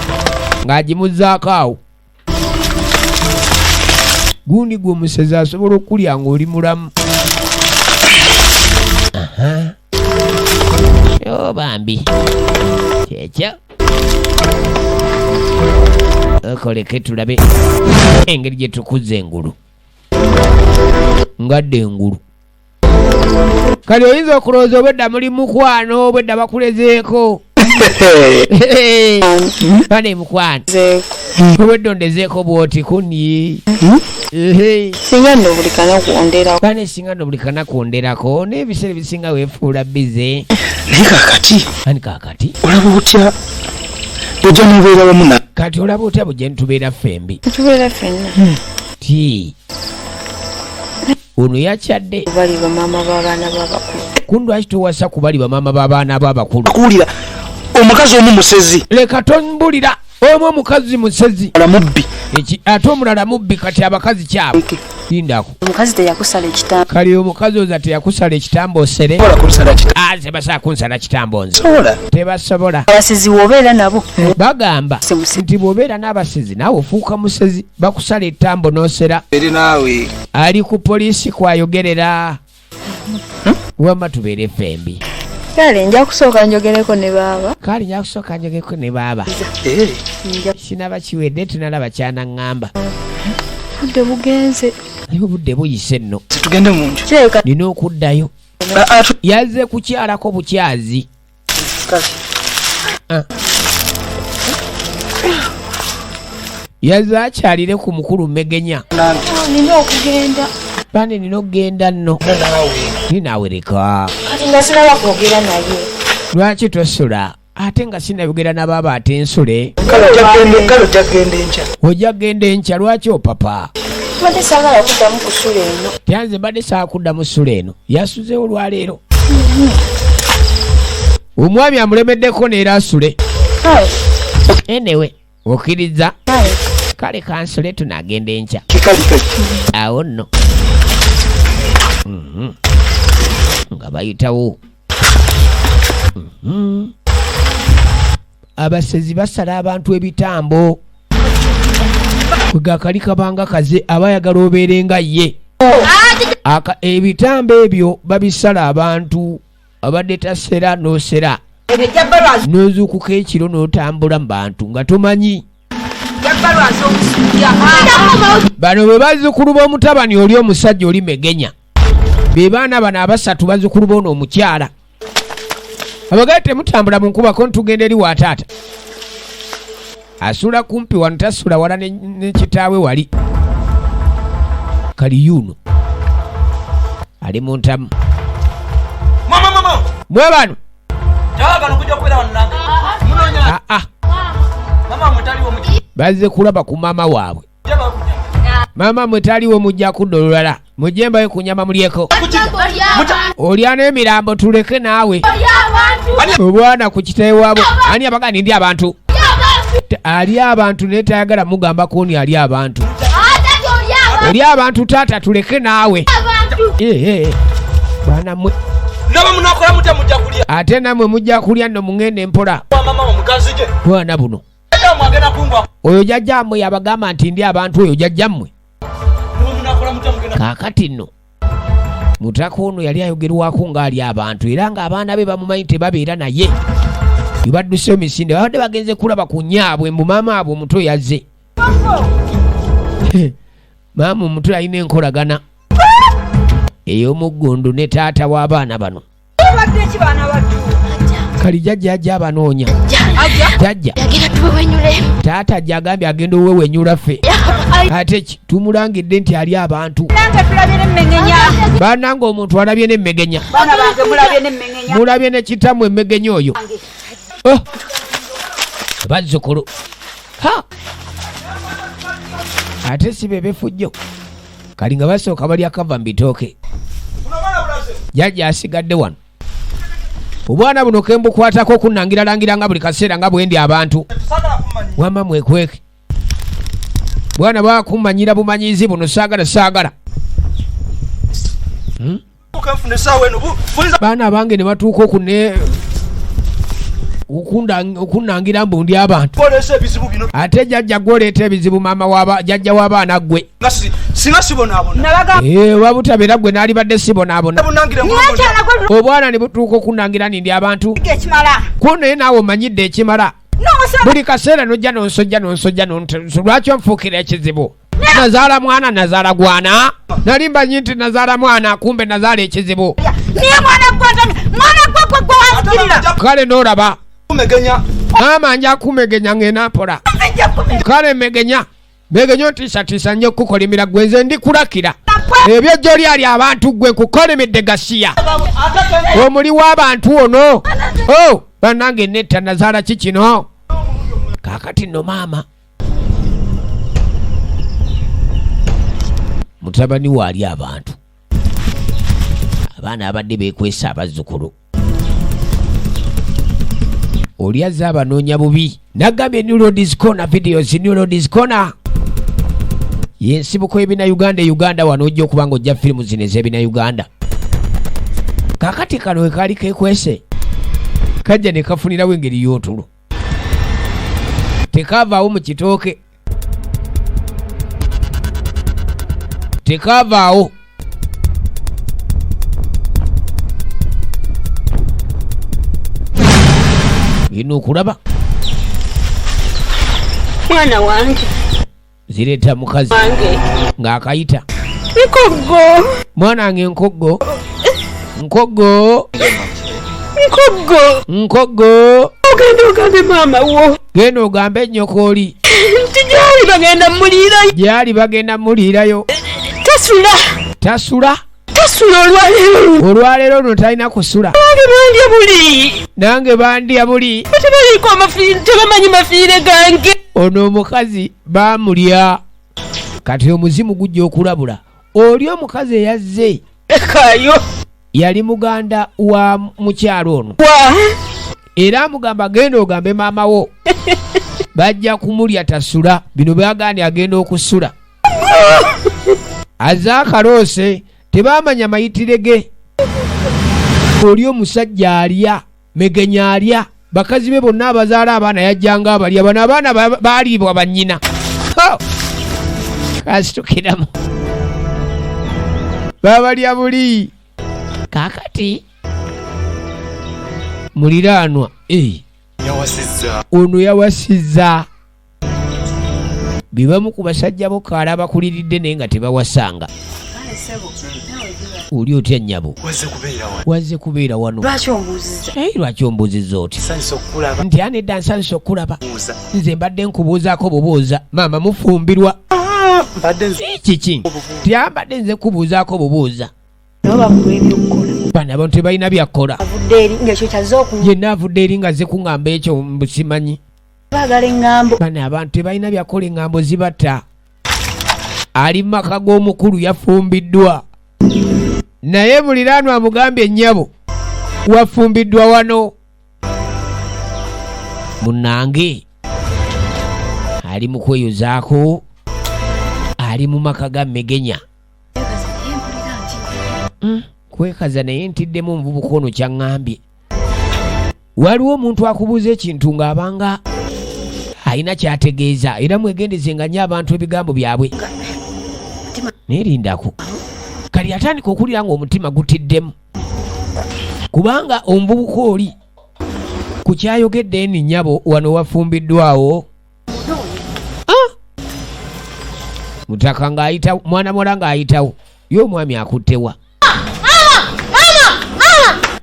ng'agimuzzaako awo. Gundi gwe omusezi asobola okukulya ng'oli mulamu. Aha. Yo bambi. Kyekyo. Okoleke tulabe engeri gye tukuza engulu. Ngadde engulu. Kale oyinza okulowooza obwedda muli mukwano, obwedda bakulezeeko. Bane mukwano. Obwedda ondezeeko bw'oti kuni. Singa nno buli kanaku onderako. Bane singa nno buli kanaku onderako, n'ebiseera ebisinga weefuula bize. Naye kaakati. Ani kaakati? Olaba otya bw'ojja n'obeera wamu na. Kati olaba otya bw'ojja ne tubeera ffembi? Tubeera ffenna. Ti. Ono yakyadde. Bali bamaama b'abaana b'abakulu. Ku lwaki towasa ku bali bamaama b'abaana b'abakulu? Kuwulira omukazi omu musezi. Leka tombulira omu omukazi musezi. Mubbi. Eki ate omulala mubbi kati abakazi kyabo. Lindako. Omukazi teyakusala ekitambo. Kale omukazi oza teyakusala ekitambo osere. Sobola kunsala kitambo. Ah, tebasobola kunsala kitambo nze. Sobola. Tebasobola. Abasezi bw'obeera nabo. Bagamba nti bw'obeera n'abasezi naawe ofuuka musezi, bakusala ettambo n'osera. Eri naawe. Ali ku poliisi kwayogerera. Wamma tubeere ffembi. Kale nja kusooka njogereko ne baaba. Kale nja kusooka njogereko ne baaba. Kinaba kiwedde tunalaba kyanaŋŋamba. Obudde bugenze. Naye obudde buyise nno. Tugende mu nju. Nina okuddayo. Yazze kukyalako bukyazi. Yazze akyalire ku mukulu Megenya. Nina okugenda. Bane nina okugenda nno. Nina leka. Kati nga sinaba kwogera naye. Lwaki tosula? Ate nga sinayogera na baaba ate nsule. Kale ojja kugenda enkya. Ojja kugenda enkya lwaki opapa? Mbadde saagala kuddamu kusula eno. Tyanze mbadde saagala kuddamu ssula eno. Yasuzeewo olwaleero. Omwami amulemeddeko n'era asule. Anyway, okkiriza? Kale kansule tunagenda enkya. Awo nno. Nga bayitawo. Abasezi basala abantu ebitambo. Kwega kali kabanga kaze abayagala obeere nga ye. Ebitambo ebyo babisala abantu abadde tasera n'osera. N'ozuukuka ekiro n'otambula mu bantu nga tomanyi. Bano be bazzukulu b'omutabani oli omusajja oli Megenya. Be baana bano abasatu bazzukulu b'ono omukyala. Abagaye temutambula mu nkubako ntugenda eri wa taata. Asula kumpi wano tasula wala ne kitaawe wali. Kali yuno. Ali mu ntamu. Mama, mama. Mwe bano. Kyagala okujja okubeera wano nange. Munoonya. Mama mwe taliwo mujja. Bazze kulaba ku maama waabwe. Maama mwe taliwo mujja kudda olulala. Mujje mbayo ku nnyama mulyeko. Olya n'emirambo tuleke naawe. Obwana ku kitaawe waabwe. Ani abaga ndi abantu? Ali abantu naye tayagala mugamba koni ali abantu. Oli abantu taata tuleke naawe. Baana mmwe. Naba munakola mutya mujja kulya. Ate nammwe mujja kulya nno mungende mpola. Mama omukazi gye. Bwana buno. Oyo jjajjammwe yabagamba nti ndi abantu oyo jjajjammwe. Kaakati nno mutaka ono yali ayogerwako ng'ali abantu era ng'abaana be bamumanyi tebabeera naye. Badduse emisinde babadde bagenze kulaba ku nnyaabwe mbu maama abwe omuto yazze. Maama omuto alina enkolagana ey'omuggundu ne taata w'abaana bano. Kali jjajja ajja abanoonya. Jjajja. Taata ajja agambye agenda owewenyula ffe. Ate ki tumulangidde nti ali abantu. Bannange omuntu alabye n'emmegenya. Mulabye ne kitammwe emmegenya oyo. Oh! Bazzukulu. Ha! Ate si be befujjo. Kali nga basooka balya kava mu bitooke. Jjajja asigadde wano. Obwana buno ke mbukwatako okunnangiralangira nga buli kaseera nga bwe ndi abantu. Wamma mwekweke bwana bakumanyira bumanyizi buno saagala saagala. Baana abange ne batuuka okune okunangira mbu ndi abantu. Ate jjajja gwoleeta ebizibu maama waba jjajja w'abaana ggwe. Wabutabeera ggwe n'alibadde sibonaabona. Obwana ne butuuka okunangira nindi abantu. Ku naye naawe omanyidde ekimala. Buli kaseera nojja nonsojja nonsojja lwaki onfuukira ekizibu? Nazaala mwana nazaala gwana. Nali mmanyi nti nazaala mwana kumbe nazaala ekizibu. Kale n'olaba. Maama nja kumegenya ngenda mpola. Kale megenya. Megenya otiisatiisa nnyo okukolimira ggwe nze ndikulakira. Ebyo gy'oli ali abantu ggwe nkukolimidde gasiya. Omuli w'abantu ono. Oh, bannange netta nazaala ki kino? Kaakati nno maama. Mutabani we ali abantu. Abaana abadde beekwesa abazzukulu. Oli azze abanoonya bubi. Nagambye New Roads Corner videos, New Roads Corner. Y'ensibuko y'ebina Uganda e Uganda wano ojja okuba ng'ojja firimu zino ez'ebina Uganda. Kaakati kano we kaali keekwese. Kajja ne kafunirawo engeri y'otulo. Tekaavaawo mu kitooke. Tekaavaawo. Bino okulaba. Mwana wange. Zireeta mukazi. Ng'akayita. Nkoggo. Mwana wange nkoggo. Nkoggo. Nkoggo. Nkoggo. Ogenda ogambe maama wo. Genda ogambe nnyoko oli. Nti gy'ali bagenda muliirayo. Gy'ali bagenda muliirayo. Tasula. Tasula. Tasula olwaleero. Olwaleero luno talina kusula. Nange bandya buli. Nange bandya buli. Tebaliiko amafiire, tebamanyi mafiire gange. Ono omukazi baamulya. Kati omuzimu gujja okulabula. Oli omukazi eyazze. Ekayo. Yali muganda wa mukyalo ono. Era amugamba genda ogambe maama wo. Bajja kumulya tasula. Bino byagaanye agenda okusula. Azze akaloose tebamanya mayitire ge. Oli omusajja alya, megenya alya. Bakazi be bonna abazaala abaana yajjanga abalya. Bano abaana baaliibwa bannyina. Kasitukiramu. Babalya buli. Kaakati muliraanwa. Ono yawasizza. Bibamu ku basajja bo kaala abakuliridde naye nga tebawasanga. Oli otya nnyabo? Wazze kubeera wano. Lwaki ombuuzizza? Lwaki ombuuzizza otya? Nti ani edda nsanyuse okukulaba. Nze mbadde nkubuuzaako bubuuza. Maama mufumbirwa. Kiki? Nti ambadde nze nkubuuzaako bubuuza. Bano abantu tebalina byakukola. Yenna avudde eri nga azze kuŋŋamba ekyo mbusimanyi. Bano abantu tebalina byakukola eŋŋambo zibatta. Ali mu maka g'omukulu yafumbiddwa. Naye muliraanwa amugambye nnyabo wafumbiddwa wano. Munnange ali mu kweyozaako, ali mu maka ga Megenya. Kwekaza naye ntiddemu omuvubuka ono kyaŋŋambye. Waliwo omuntu akubuuza ekintu ng'abanga alina ky'ategeeza era mwegendeze nga nnyo abantu ebigambo byabwe. Naye lindako. Kali atandika okuwulira ng'omutima gutiddemu. Kubanga omuvubuka oli ku kyayogedde eni nnyabo wano wafumbiddwawo. Mutaka ng'ayitawo, mwana muwala ng'ayitawo. Ye omwami akuttewa.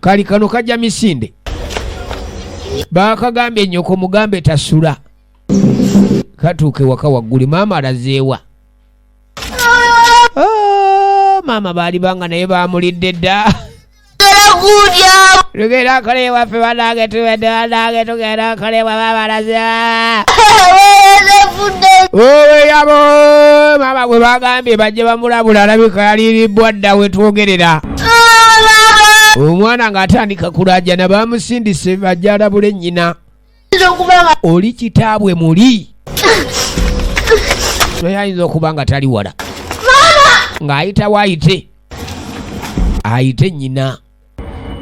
Kali kano kajja misinde. Baakagambye nnyoko mugambe tasula. Katuuke waka waggulu maama alazeewa. Maama baali banga naye baamulidde dda. Tugenda okola ewaffe bannange tuwedde bannange tugenda okola ewa maama alazeewa. Oweyabo maama gwe bagambye bajje bamulabula alabika yaliiribbwa dda we twogerera. Omwana ng'atandika kulaajana bamusindise bajje alabule nnyina. Ayinza okuba nga Oli kitaabwe muli, naye ayinza okuba nga tali wala ng'ayitawo ayite ayite nnyina.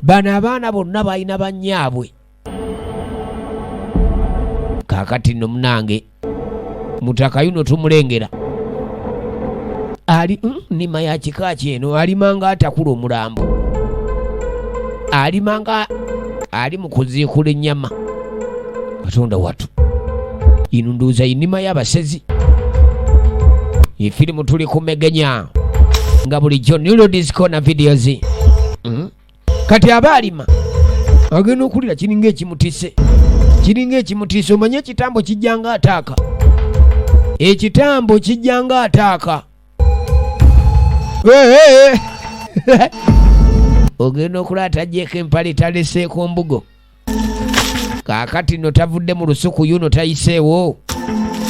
Bano abaana bonna balina bannyaabwe. Kaakati nno munange mutaka yuno tumulengera ali nnima ya kika kyeno, alima nga atakula omulambo, alima nga ali mu kuziikula ennyama. Katonda watu, ino ndowooza nnima y'abasezi. Efirimu tuli kumegenya nga bulijjo New Ladies Corner Videos. Kati aba alima agenda okulira kiringa ekimutise, kiringa ekimutise. Omanye ekitambo kijja nga ataaka, ekitambo kijja nga ataaka. Eh, eh. Ogenda okulaba tajjeeko empale, taleseeko mbugo. Kaakati nno tavudde mu lusuku, yuno tayiseewo,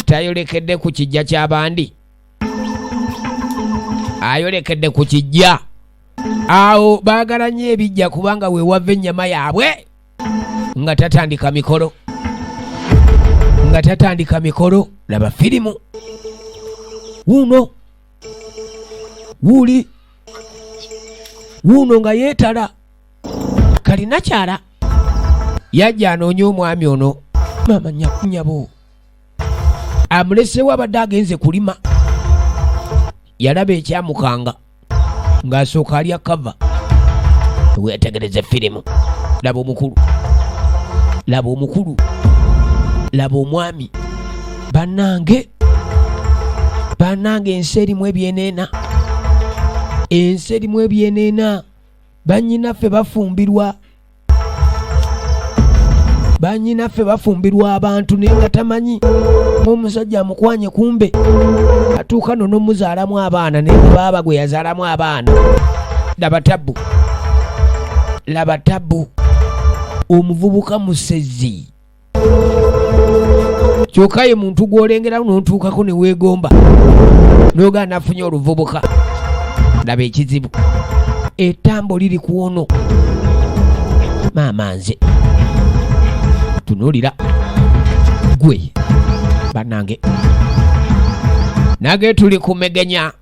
tayolekedde ku kijja ky'abandi, ayolekedde ku kijja awo. Baagala nnyo ebijja kubanga weewava ennyama yaabwe. Nga tatandika mikolo, nga tatandika mikolo. Laba firimu wuuno, wuuli wuuno nga yeetala kalina kyala yajja anoonya omwami ono. Maama nyabo amuleseewo, abadde agenze kulima. Yalaba ekyamukanga ng'asooka alya kava. Weetegereze firimu, laba omukulu, laba omukulu, laba omwami. Bannange, bannange, ensi erimu ebyeneena, ensi erimu ebyeneena. Bannyinaffe bafumbirwa, bannyinaffe bafumbirwa abantu naye nga tamanyi omusajja amukwanye, kumbe atuuka no n'omuzaalamu abaana, naye nga baaba gwe yazaalamu abaana. Laba tabbu, laba tabbu. Omuvubuka musezi, kyokka ye muntu gw'olengerawo n'otuukako ne weegomba n'ogaa nafunye oluvubuka. Laba ekizibu, ettambo liri ku ono. Maama nze tunuulira gwe. Bannange, nage tuli kumegenya,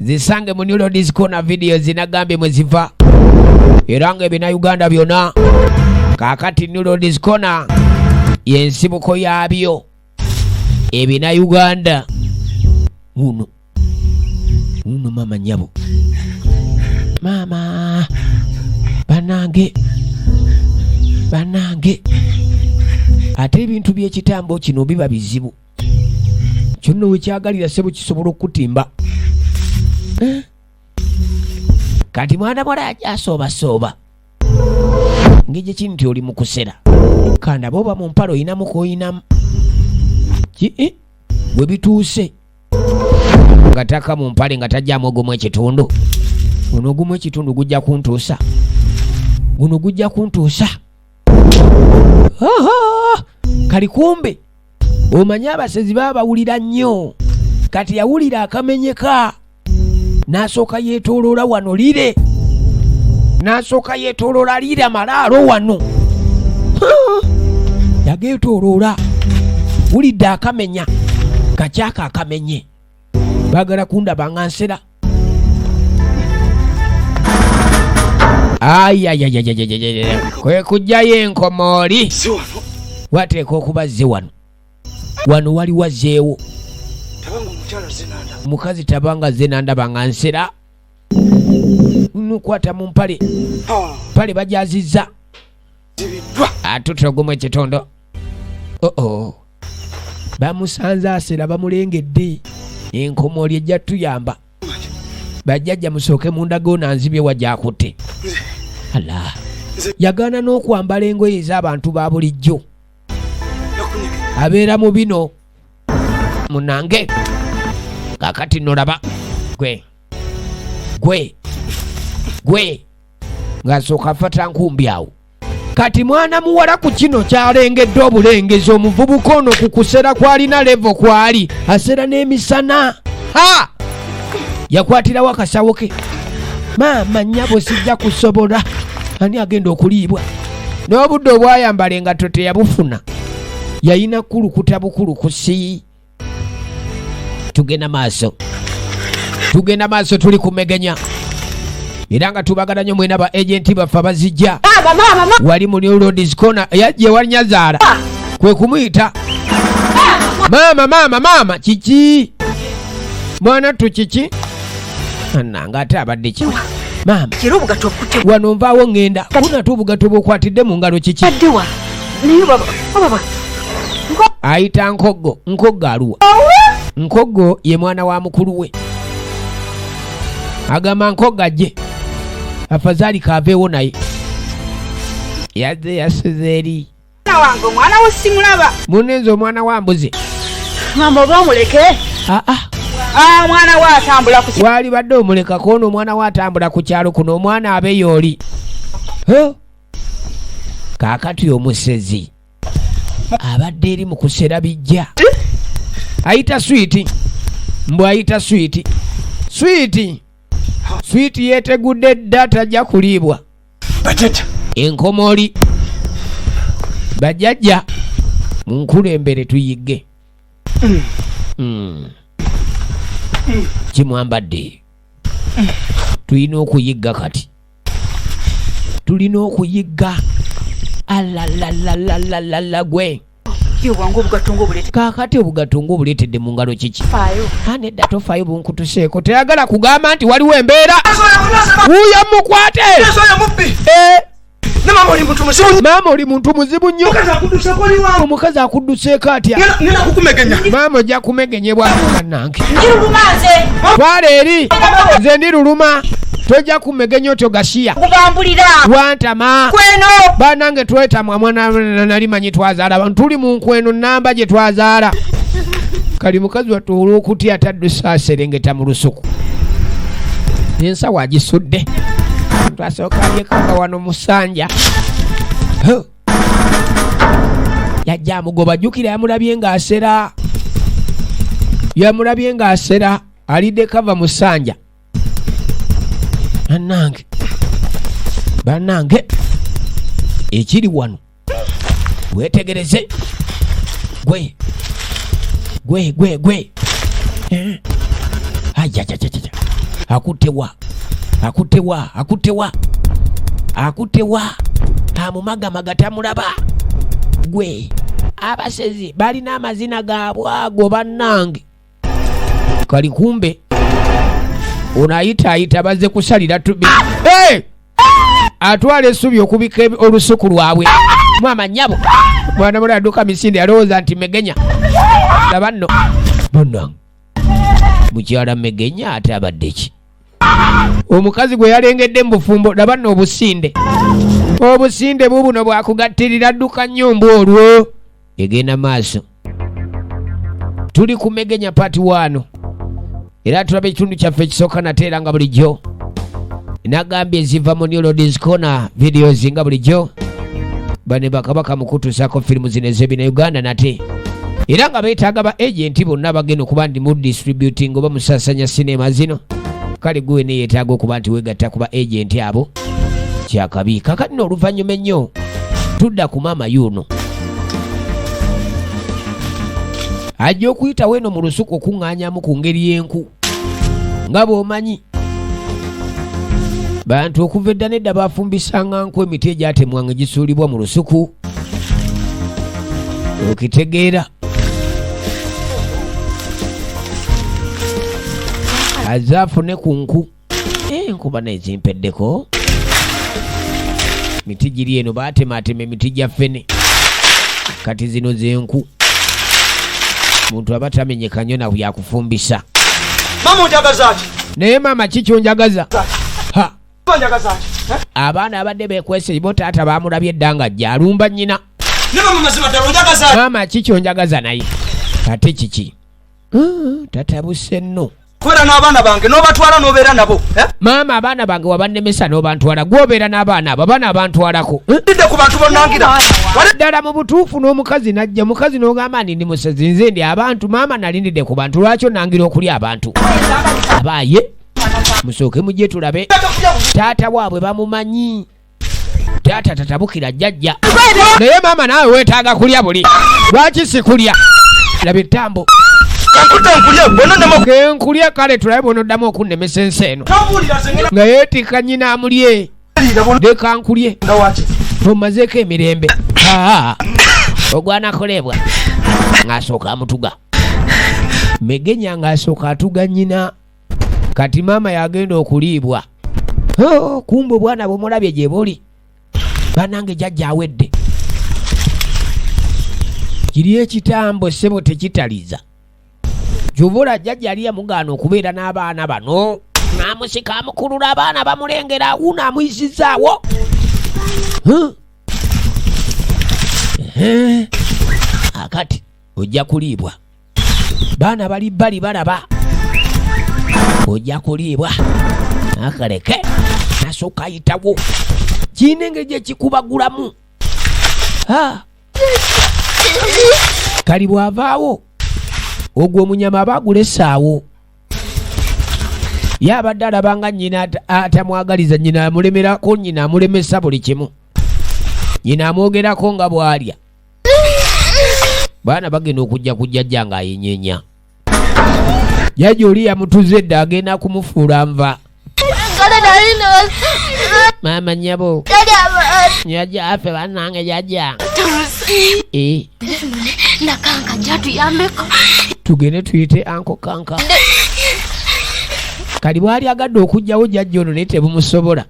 zisange mu New Ladies Corner Videos, zinagambye mwe ziva era nga ebina Uganda byonna. Kaakati New Ladies Corner yensibuko yaabyo ebina Uganda. Uno uno, mama nyabo, maama banange, banange, ate ebintu by'ekitambo kino biba bizibu. Kyonno wekyagalira ssebo kisobola okukutimba. Eh? Kati mwana muwala ajja asoobasooba ngeri ki nti oli mu kusera kanda oba mu mpale oyinamu koyinamu ki eh? Bwe bituuse nga taka mu mpale nga tajjamu ogumu ekitundu, guno ogumu ekitundu gujja kuntuusa, guno gujja kuntuusa. Aha! Kali kumbe omanye abasezi baba bawulira nnyo. Kati yawulira akamenyeka n'asooka yeetooloola wano lire, n'asooka yeetooloola lire amalaalo wano. Yageetooloola, wulidde akamenya kakyaka akamenye, baagala kundaba nga nsera. Ayayayayayayaya, kwe kujjayo enkomooli. Si wano. Wateeka okuba zze wano, wano wali wazzeewo. Tabanga omukyala zinanda. Mukazi tabanga zze nandaba nga nsera, nukwata mu mpale, mpale bajazizza. Zibiddwa. Atutte ogumu ekitondo. Oo, bamusanze asera, bamulengedde. Enkomooli ejja tuyamba. Bajjajja musooke mundagaona nzibye wa gyakutte. Ala yagaana n'okwambala engoye ez'abantu ba bulijjo. Yakunyege. Abeera mu bino munange. Kakati nolaba gwe gwe gwe ng'asooka fata nkumbi awo. Kati mwana muwala ku kino kyalengedde obulengezi omuvubuka ono ku kusera kwalina level kwali asera n'emisana. Ha, yakwatirawo akasawo ke. Maama nnyabo, sijja kusobola. Ani agenda okuliibwa? N'obudde obwayambala engatto teyabufuna, yalina kulukuta bukulukusi. Tugenda maaso, tugenda maaso, tuli kumegenya era nga tubagala nnyo mwena ba agenti baffe abazijja wali mu New Roads Corner. Yajja ewali nyazaala kwe kumuyita, maama, maama, maama, kiki mwana ttu, kiki ananga ate abadde ki maama? Kira obugatto obukutte. Wano nvaawo ŋŋenda kunate obugatto bw'okwatidde mu ngalo kiki? Addewa naye baba baba. Ayita Nkoggo. Nkoggo aluwa? Nkoggo ye mwana wa mukulu we. Agamba Nkoggo ajje, afazaali kaaveewo, naye yazze yasuze eri. Mwana wange, omwana wo simulaba. Munenze omwana wa mbuzi. Mama, oba omuleke. Aa. Ah, omwana we atambula ku Waali badde omuleka koono, omwana we atambula ku kyalo kuno, omwana abeyo oli. Huh? Kaakati omusezi abadde eri mu kusera bijja, ayita Switi, mbw ayita Switi, Switi, Switi yeetegudde dda, tajja kuliibwa. Bajjajja. Enkomooli bajjajja munkulembere tuyigge. Kimwambadde tulina okuyigga, kati tulina okuyigga. Alalalalala gwe. Wange, obugatto ngaobuleete. Kaakati obugatto ng'obuleetedde mu ngalo kiki? Faayo. Nedda, tofaayo, bunkutuseeko. Teyagala kugamba nti waliwo embeera. Wuuyo mukwate. Oyo mubbi. Eh, Ne maama, oli muntu muzibu. Maama, oli muntu muzibu nnyo. Omukazi akudduseeko oli wange. Omukazi akudduseeko atya? Ngenda kukumegenya. Maama, ojja kumegenyebwa bannange. Njiruluma nze. Twala eri, nze ndiruluma, tojja kumegenya otyo gasiya. Kubambulira. Wantama. Kweno. Banange twetamwa, mwana nali manyi twazaala abantu, tuli mu nkweno namba gye twazaala. Kali mukazi wattu olw'okutya atadduse aserengeta mu lusuku, ensawo agisudde, twasooka alyekanga wano musanja. Huh. Yajja amugoba, jjukira yamulabye ng'asera, yamulabye ng'asera alidde kava musanja. Bannange, bannange, ekiri wano wetegereze gwe gwe gwe gwe. Eh. Ajajajaja, akuttewa, akuttewa, akuttewa, akuttewa, amumagamaga tamulaba. Gwe, abasezi balina amazina gaabwe ago bannange. Kali kumbe ono ayita ayita bazze kusalira tubi. Hey! Atwala essubi okubika olusuku lwabwe. Mwama nnyabo, mwana mula adduka misinde, alowooza nti megenya. Laba nno bannange, mukyala megenya ate abadde ki? Omukazi gwe yalengedde mu bufumbo. Laba nno obusinde, obusinde bubuno bwakugattirira, dduka nnyo mbw olwo egenda maaso. Tuli ku Megenya part 1 era tulaba ekitundu kyaffe ekisooka nate. Era nga bulijjo nagambye ziva mu New Roads Corner Videos, nga bulijjo bane bakabaka mu kutuusaako firimu zino ez'ebina Uganda nate, era nga beetaaga ba agenti bonna bagenda okuba nti mu distributing oba musaasanya sinema zino. Kale gwe neyeetaaga okuba nti weegatta ku ba agenti abo, kyakabi. Kakati nno oluvannyuma ennyo tudda ku maama yuno ajja okuyitawo eno mu lusuku okuŋŋaanyamu ku ngeri y'enku. Nga bw'omanyi bantu okuva edda nedda bafumbisanga nku, emiti egyatemwanga egisuulibwa mu lusuku, okitegeera? Azze afune ku nku. Enkuba naye zimpeddeko, miti giri eno batematema emiti gya ffene, kati zino zenku. Muntu aba tamenyeka nnyo na byakufumbisa. Mama, onjagaza ki? Naye maama, ki kyonjagaza? Ha! Onjagaza ki? Eh? Abaana abadde bekwese bo, taata bamulabye edda nga ajja alumba nnyina. Ne mama, mazima ddala onjagaza ki? Maama, ki kyonjagaza? Naye ate kiki? Tatabuse nno. Kubeera n'abaana bange n'obatwala n'obeera nabo, eh? Maama, abaana bange wabannemesa n'obantwala, gwobeera n'abaana abo, abaana abantwalako. Eh? Didde ku bantu bonnangira. Wali Ddala mu butuufu n'omukazi najja, mukazi n'ogamba nti ndi musezi, nze ndi abantu. Maama, nalindidde ku bantu, lwaki onangira okulya abantu? Abaaye musooke mujje tulabe taata waabwe bamumanyi. Taata tatabukira jjajja. Naye maama naawe weetaaga kulya buli. Lwaki sikulya? Laba ettambo. Kenkulya kale tulabe bw'onoddamu okunnemesa ensi eno. Nga yeetikka nnyina amulye. Leka nkulye. Omazeeko emirembe. Ogwanakolebwa. Ng'asooka amutuga. Megenya ng'asooka atuga nnyina. Kati maama yagenda okuliibwa. Oh, kumbe obwana bwemulabye gye buli. Banange jjajja awedde. Kiri ekitambo ssebo tekitaliza. Ky'oba jjajja yali yamugaana okubeera n'abaana bano. N'amusika amukulula abaana bamulengera wuuno amuyisizaawo. Akati ojja kuliibwa. Baana bali bbali balaba. Ojja kuliibwa. Akaleke nasooka ayitawo. Kirina engeri gye kikubagulamu. Kali bw'avaawo ogwo omunyama aba agulesaawo. Ye abadde alaba nga nnyina atamwagaliza, nnyina amulemerako, nnyina amulemesa buli kimu. Nnyina amwogerako nga bw'alya. Baana bagenda okujja ku jjajja ng'ayenyenya. Jjajja oli yamutuze dda agenda kumufuula nva. Maama nnyabo. Jjajja affe bannange jjajja. Nakanka jja tuyambeko. Tugende tuyite anko Kanka. Kali bw'ali agadde okuggyawo jjajja ono naye tebumusobola.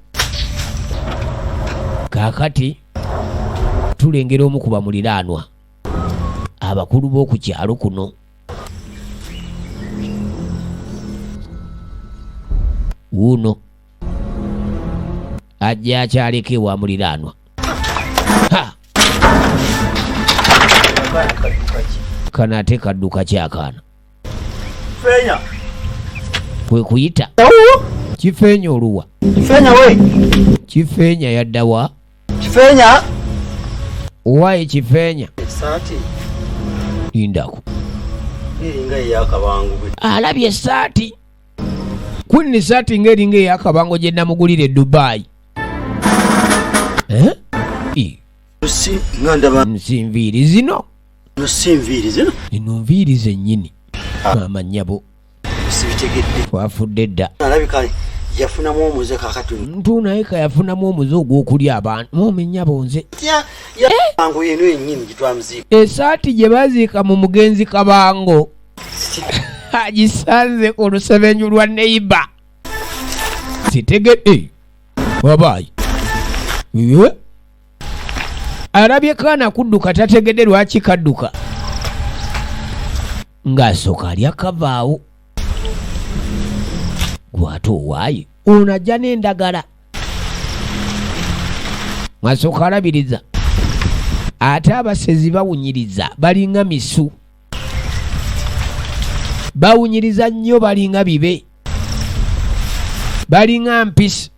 Kaakati tulengera omu ku bamuliraanwa abakulu b'oku kyalo kuno. Wuuno ajja akyaleko ewa muliraanwa. Kano ate kadduka ki akaana? Feenya. Kwe kuyita. Kifeenya oluwa. Kifeenya we. Kifeenya yadda wa? Kifeenya. Owaye Kifeenya. Essaati. Lindako. Eringa ey'akabango bwe. Alabye essaati. Kwini essaati ng'eringa ey'akabango gye namugulira e Dubai. Si nga ndaba. Nsi nviiri zino. Si nviiri zino. Zino nviiri zennyini. Maama nnyabo. Sibitegedde. Twafudde dda. Alabika yafunamu omuze kakati. Ntu naye ka yafunamu omuze ogw'okulya abantu. Maama nnyabo nze. Kabango eno yennyini gye twamuziika. Essaati gye baziika mu mugenzi Kabango. Agisanze ku lusebenju lwa neighbor. Sitegedde. Wabayi. Alabye kaana kudduka tategedde lwaki kadduka. Ng'asooka alya kavaawo. Gw'ate owaaye. Ono ajja n'endagala. Ng'asooka alabiriza. Ate abasezi bawunyiriza balinga misu. Bawunyiriza nnyo balinga bibe. Balinga mpisi.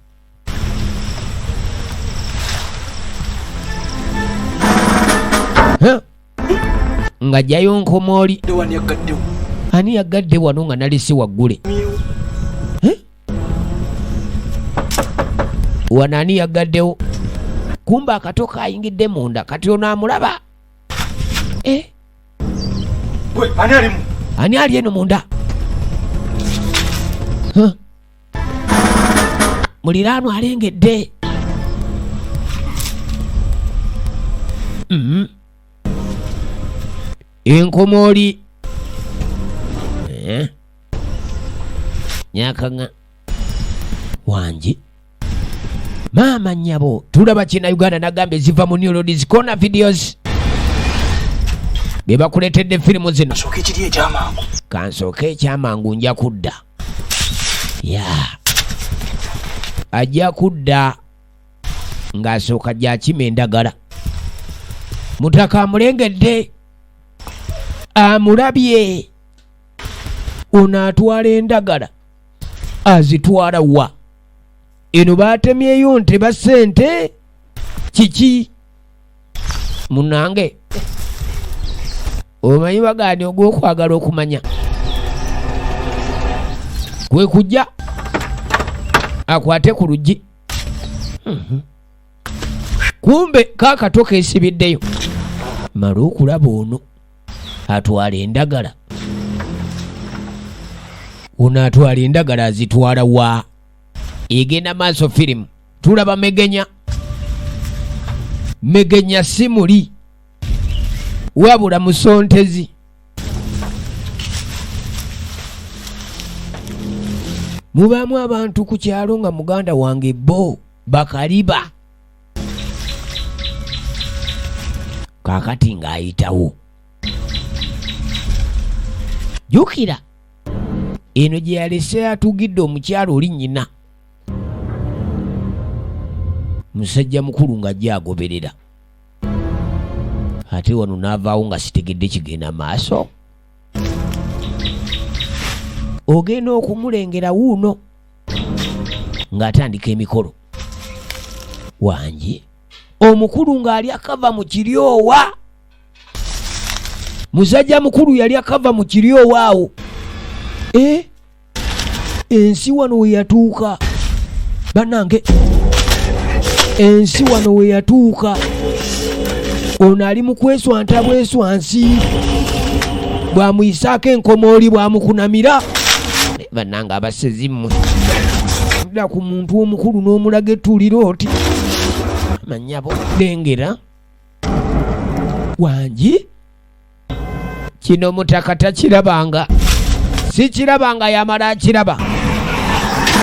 Ng'ajjayo nkomooli. Ani yagadde wano nga nalese waggule? Wano ani yagaddewo? Kumbe akato kayingidde munda kati ono amulaba. Gwe, ani alimu? Ani ali eno munda? Muliraanwa alengedde. Enkomooli. Nyakanga. Wangi. Maama nnyabo, tulaba kina Uganda nagambye ziva mu New Roads Corner Videos. Be bakuleetedde firimu zino. Nsooke ekiri ekyamangu. Kansooke ekyamangu nja kudda. Ya. Ajja kudda ng'asooka gy'akima endagala. Mutaka amulengedde. Amulabye. Ono atwala endagala. Azitwala wa? Eno baatemyeyo nte bassente. Kiki? Munnange. Omanyi bagaani ogw'okwagala okumanya. Kwe kujja akwate ku luggi. Kumbe kaakato keesibiddeyo. Mala okulaba ono atwala endagala. Ono atwala endagala azitwala wa? Egenda maaso firimu. Tulaba Megenya. Megenya si muli wabula musontezi. Mubaamu abantu ku kyalo nga muganda wange bo bakaliba. Kaakati ng'ayitawo. Jjukira eno gye yalese atugidde omukyalo oli nnyina. Musajja mukulu ng'ajja agoberera. Ate wano n'avaawo nga sitegedde kigenda maaso. Ogenda okumulengera wuuno ng'atandika emikolo. Wangi omukulu ng'ali akava mu kiryowa. Musajja mukulu yali akava mu kiryowa awo. Ensi wano we yatuuka bannange, ensi wano we yatuuka. Ono ali mu kweswanta bweswansi, bw'amuyisaako enkomooli bw'amukunamira. Bannange abasezi mmwe, dda ku muntu omukulu n'omulaga ettuuliro oti manyabo lengera wangi. Kino mutaka takirabanga, sikirabanga, yamala akiraba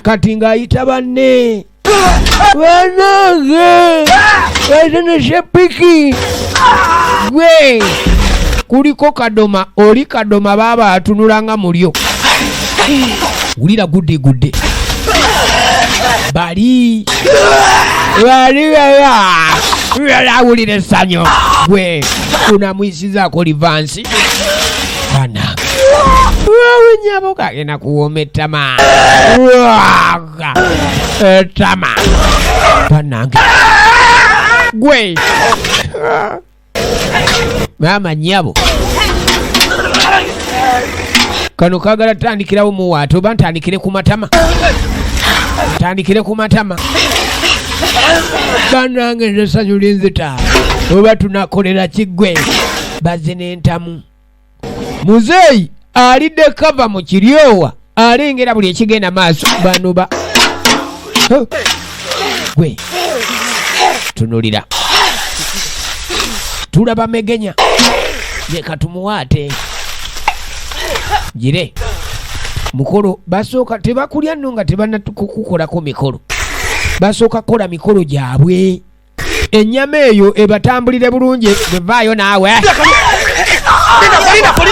kati ng'ayita banne. Banange batonese piki gwe kuliko kadoma, oli kadoma baaba atunula nga mulyo. Wulira gudde gudde bali bali awulira essanyu gwe unamuyisizaako livansi. Banange wewe nyabo kagenda kuwooma ettama ettama banange gwe maama nyabo kano kagala tandikirawo muwaate oba ntandikire ku matama, ntandikire ku matama. Banange nze essanyu linzita oba tunakolera kiggwe. Bazze n'entamu. Muzeeyi alidde kava mu kiryowa alengera buli ekigenda maaso. Bano ba gwe tunulira tulaba megenya leka tumuwaate gire mukolo. Basooka tebakulya nno nga tebanakukolako mikolo, basooka kukola mikolo gyabwe ennyama eyo ebatambulire bulungi. Bwevaayo naawe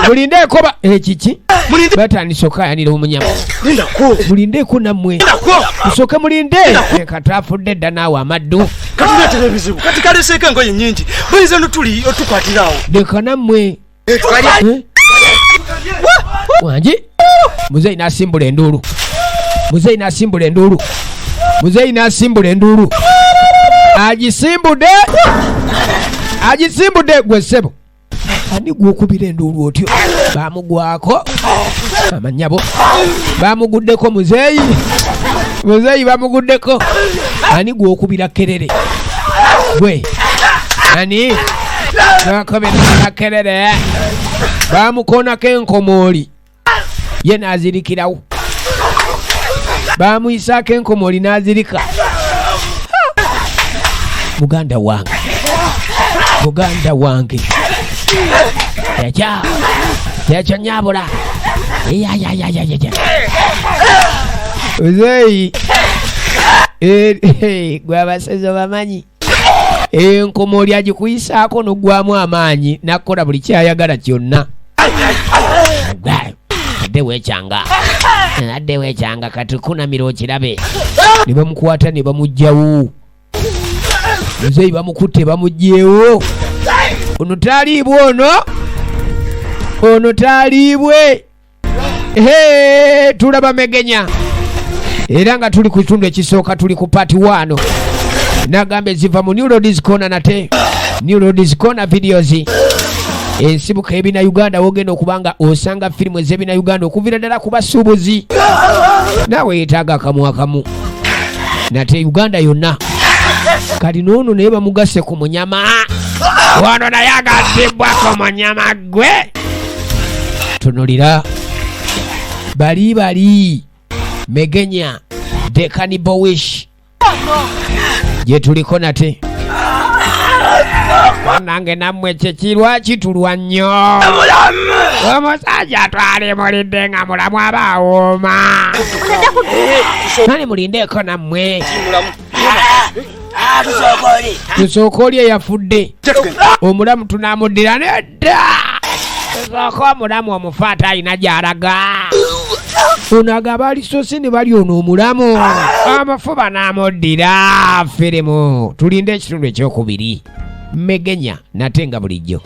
mulindeeko ba ekiki batandise okukayanira omunyama. Mulindeeko nammwe musooke mulinde katafudde dda naawe amaddu. Katuleetera ebizibu kati kaleseeko engoye nnyingi buyinza notuli otukwatirawo. Leka nammwe. Wangi muzeeyi n'asimbula enduulu, muzeeyi n'asimbula enduulu, muzeeyi n'asimbula enduulu, agisimbudde, agisimbudde. Gwe ssebo ani gw'okubira enduulu otyo? Bamugwako amanyabo, bamuguddeko muzeeyi, muzeeyi bamuguddeko. Ani gw'okubira kerere gwe? Ani gw'okubira kerere? Bamukoonako enkomooli ye n'azirikirawo, bamuyisaako enkomooli n'azirika. Muganda wange, muganda wange, ekyo ekyo nyabula. Muzeeyi gwe abasezi obamanyi, enkomooli agikuyisaako n'oggwamu amaanyi n'akukola buli kyayagala kyonna. Adde weekyanga, adde weekyanga, kati kunamira okirabe. Ne bamukwata ne bamuggyawo. Muzeeyi bamukutte bamuggyewo. Ono taliibwe, ono ono taliibwe. Hey, tulaba megenya era nga tuli ku kitundu ekisooka, tuli ku part 1. Nagamba eziva mu New Roads Corner, nate New Roads Corner videos, ensibuko ebina Uganda, wogenda okuba nga osanga firimu ez'ebina Uganda okuviira ddala ku basuubuzi. Naawe yeetaaga akamu akamu nate Uganda yonna. Kati n'ono naye bamugasse ku munyama. Wano naye agattibwa ku munyama gwe. Tunulira. Bali bali. Megenya. The Cannibal Wish. Gye tuliko nate. Nange nammwe kiki lwaki tulwa nnyo? Omusajja twalimulidde nga mulamu aba awooma. Nani mulindeeko nammwe. Tusooka oli eyafudde. Omulamu tunaamuddira nedda. Tusooka omulamu omufu ate alina gy'alaga. Ono agamba alisoose ne bali ono omulamu. Omufu banaamuddira. Firimu tulinde ekitundu ekyokubiri. Megenya nate nga bulijjo.